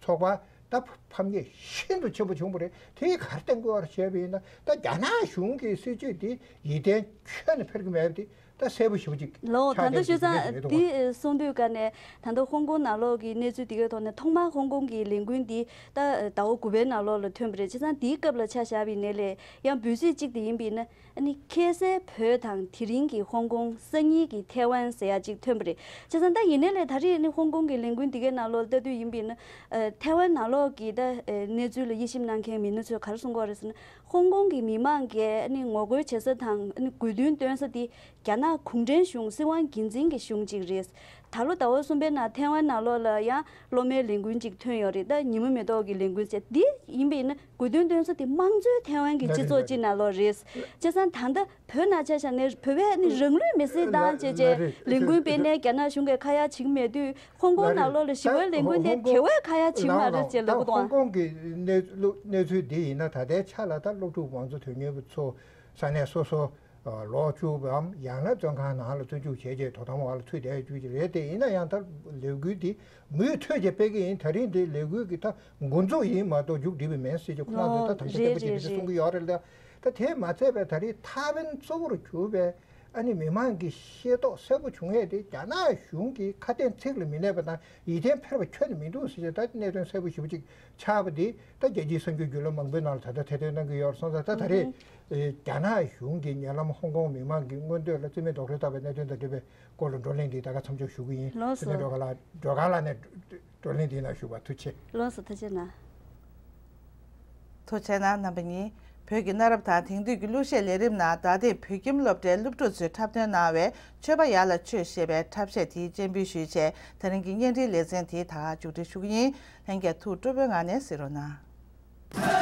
ཚོགས་པ་ད་ཕམ་ཉེས་ཤིན་ཏུ་ཆེན་པོ་བྱུང་བ་རེད། དེ་ག་རེ་བསྟན་དགོས་པ་རེད་བྱས་པ་ཡིན་ན། ད་རྒྱ་ནག་གཞུང་གི་སྲིད་ཇུས་དེ་ཡིད་བརྟན་ཁྱོན་ནས་འཕེར་གི་མེད་པ་དེ། ད་གསལ་པོ་ཞེ་པོ་ཅིག་ལོ། ད་ཆགས་ལྟ་བསྡད་ཤོད་ཙང་ཅིག་རེད་འདུག་བ། འདི་གསུང་དུས་ཀ་ནས་ད་ལྟ་ཧོང་ཀོང་ནང་ལོགས་ཀྱི་གནས་ཚུལ་འདི་གའི་ཐོག་ནས་ཐོག་མར་ཧོང་ཀོང་གི་ལས་འགུལ་འདི་ད་ཟླ་བ་དགུ་པའི་ནང་ལོགས་ལ་ཐོན་པ་རེད། བྱས་ཙང་འདིའི་སྐབས་ལ་ཆ་བཞག་པ་ཡིན་ནའི་ལས་ཡང་འབོད་ཚིག་གཅིག་དེ་ཡིན་པ་ཡིན་ན། ཨ་ནི་ཁ་སང་བོད་དང་དེ་རིང་གི་ཧོང་ཀོང་། སང་ཉིན་གྱི་ཐའེ་ཝན་ཟེར་ཡ་གཅིག་ཐོན་པ་རེད། བྱས་ཙང་ད་ཡིན་ནའི་ལས་ད་རེས་ཨ་ནི་ཧོང་ཀོང་གི་ལས་འགུལ་འདི་གའི་ནང་ལོགས་ལ་ལྟ་དུས་ཡིན་པ་ཡིན་ན། ཨ་ཐའེ་ཝན་ནང་ལོགས་ཀྱི་ད་ཨ་གནས་ཚུལ་ལ་དབྱེ་ཞིབ་གནང་མཁན་མི་སྣ་ཚོས་ག་རེ་གསུང་གི་ཡོད་རེད་ཟེར་ན། ཧོང་ཀོང་གི་མི་མང་གིས་ཨ་ནི་ངོ་རྒོལ་བྱེད་ས་དང་ཨ་ནི་དགོས་འདུན་བཏོན་ས་དེ་རྒྱ་ནག་གུང་ཁྲན་གཞུང་སྲིད་དབང་སྒེར་འཛིན་གྱི་གཞུང་ཅིག་རེད། ད་ལོ་ཟླ་བ་གསུམ་པའི་ནང་ཐའེ་ཝན་ནང་ལོགས་ལ་ཡང་སློབ་མའི་ལས་འགུལ་ཅིག་ཐོན་ཡོད་རེད། ད་ཉི་མ་མེ་ཏོག་གི་ལས་འགུལ་བྱས། འདི་ཡིན་པ་ཡིན་ན་དགོས་འདུན་བཏོན་ས་དེ་དམངས་གཙོའི་ཐའེ་ཝན་གྱི་སྤྱི་ཚོགས་ཅིག་ནང་ལོགས་རེད། བྱས་ཙང་ད་ལྟ་བོད་ནང་ཆ་བཞག་ནས་བོད་པས་ཨ་ནི་རང་ལུས་མེར་སྲེག་བཏང་བྱས་བྱས་ལས་འགུལ་སྤེལ་ནས་རྒྱ་ནག་གཞུང་གིས་ཁ་ཡ་བྱེད་ཀྱི་མེད་དུས། ཧོང་ཀོང་ནང་ལོགས་ལ་ཞི་བའི་ལས་འགུལ་དེ་དེ་བས་ཁ་ཡ་བྱེད་ཀྱི་མ་རེད་ཅེས་ལབ་གི་འདུག་ཨང་། ཧོང་ཀོང་གི་གནས་གནས་ཚུལ་འདི་ཡིན་ན། ད་ལྟའི་ཆ་ལ་ད་སློབ་ཕྲུག་མང་གཙོ་དོན་གཉེར་བ་ཚོ། ས་གནས་སོ་སོ་ལོག་བཅུག་པའམ། ཡང་ན་བཙོན་ཁང་ནང་ལ་བཙོན་འཇུག་བྱས་རྗེས་དོ་དམ་འོག་ལ་ཚུད་བསྡད་རྒྱུ་ཅིག་རེད། དེ་ཡིན་ན་ཡང་ད་ལས་འགུལ་འདི་མུ་མཐུད་ཀྱིས་སྤེལ་གྱི་ཡིན། ད་རིང་འདི་ལས་འགུལ་གྱི་ད་འགོ་འཛུགས་ཡིན་མ་གཏོགས་མཇུག་སྒྲིལ་བ་མིན་ཟེར་གྱི་ཁོ་རང་ཚོས་ད་དམ་བཅའ་བརྟན་པོ་བྱས་ཏེ་གསུང་གི་ཡོད་རེད་ལ། ད་དེ་མ་ཚད་པའི་ད་རེས་ཐའེ་ཝན་གཙོ་བོར་གྱུར་པའི་ ཨ་ནི་མི་མང་གི་ཤེས་རྟོགས་གསལ་པོ་བྱུང་ཡས་དེ་རྒྱ་ནག་གཞུང་གི་ཁ་གཏད་ཚིག་ལ་མི་གནས་པ་དང་ཡིད་བརྟན་འཕེར་བ་ཁྱོན་ནས་མི་འདུག་ཟེར་བྱས། ད་གནད་དོན་གསལ་པོ་ཞེ་པོ་ཅིག་ཆགས་པ་དེ་ད་རྒྱལ་སྤྱིའི་གསར་འགྱུར་བརྒྱུད་ལམ་མང་པོའི་ནང་ལ་ད་ལྟ་ཐེར་འདོན་གནང་གི་ཡོད་རེད། སོང་ཙང་ད་ད་རེས་ཨེ་རྒྱ་ནག་གཞུང་གིས་ཉེ་ལམ་ཧོང་ཀོང་མི་མང་གི་མངོན་འདོད་ལ་རྩིས་མེད་རྡོག་རོལ་བཏང་བའི་གནད་དོན་དང་འབྲེལ་བའི་སྐོར་ལ་བགྲོ་གླེང་འདི་ད་ག་མཚམས་འཇོག་ཞུ་གི་ཡིན། ལགས་སོ། ཐུབ་བསྟན་སྒྲོལ་དཀར་ལགས། སྒྲོལ་དཀར་ལགས་ནས་བགྲོ་གླེང་འདིའི་ནང་ཞུགས་པར་ཐུགས་རྗེ་ཆེ། ལགས་སོ། ཐུགས་རྗེ་གནང་། ཐུགས་རྗེ་གནང་རྣམ་པ་གཉིས། བོད་ཀྱི་གནའ་རབས་དང་དེང་དུས་ཀྱི་གླུ་གཞས་ལས་རིམ་ནང་ད་ཐེངས་བོད་ཁྱིམ་སློབ་གྲྭའི་སློབ་ཕྲུག་ཚོས་འཁྲབ་སྟོན་གནང་བའི་མཆོད་པ་ཡར་ལ་མཆོད་ཞེས་པའི་འཁྲབ་གཞས་དེའི་སྤྱན་འབུལ་ཞུས་བྱས། དེ་རིང་གི་བརྙན་འཕྲིན་ལེ་ཚན་དེ་ད་ག་མཇུག་སྒྲིལ་ཞུ་གི་ཡིན། ལྷན་རྒྱས་ཐུགས་སྤྲོ་པོའི་ངང་ནས་གཟིགས་རོགས་གནང་།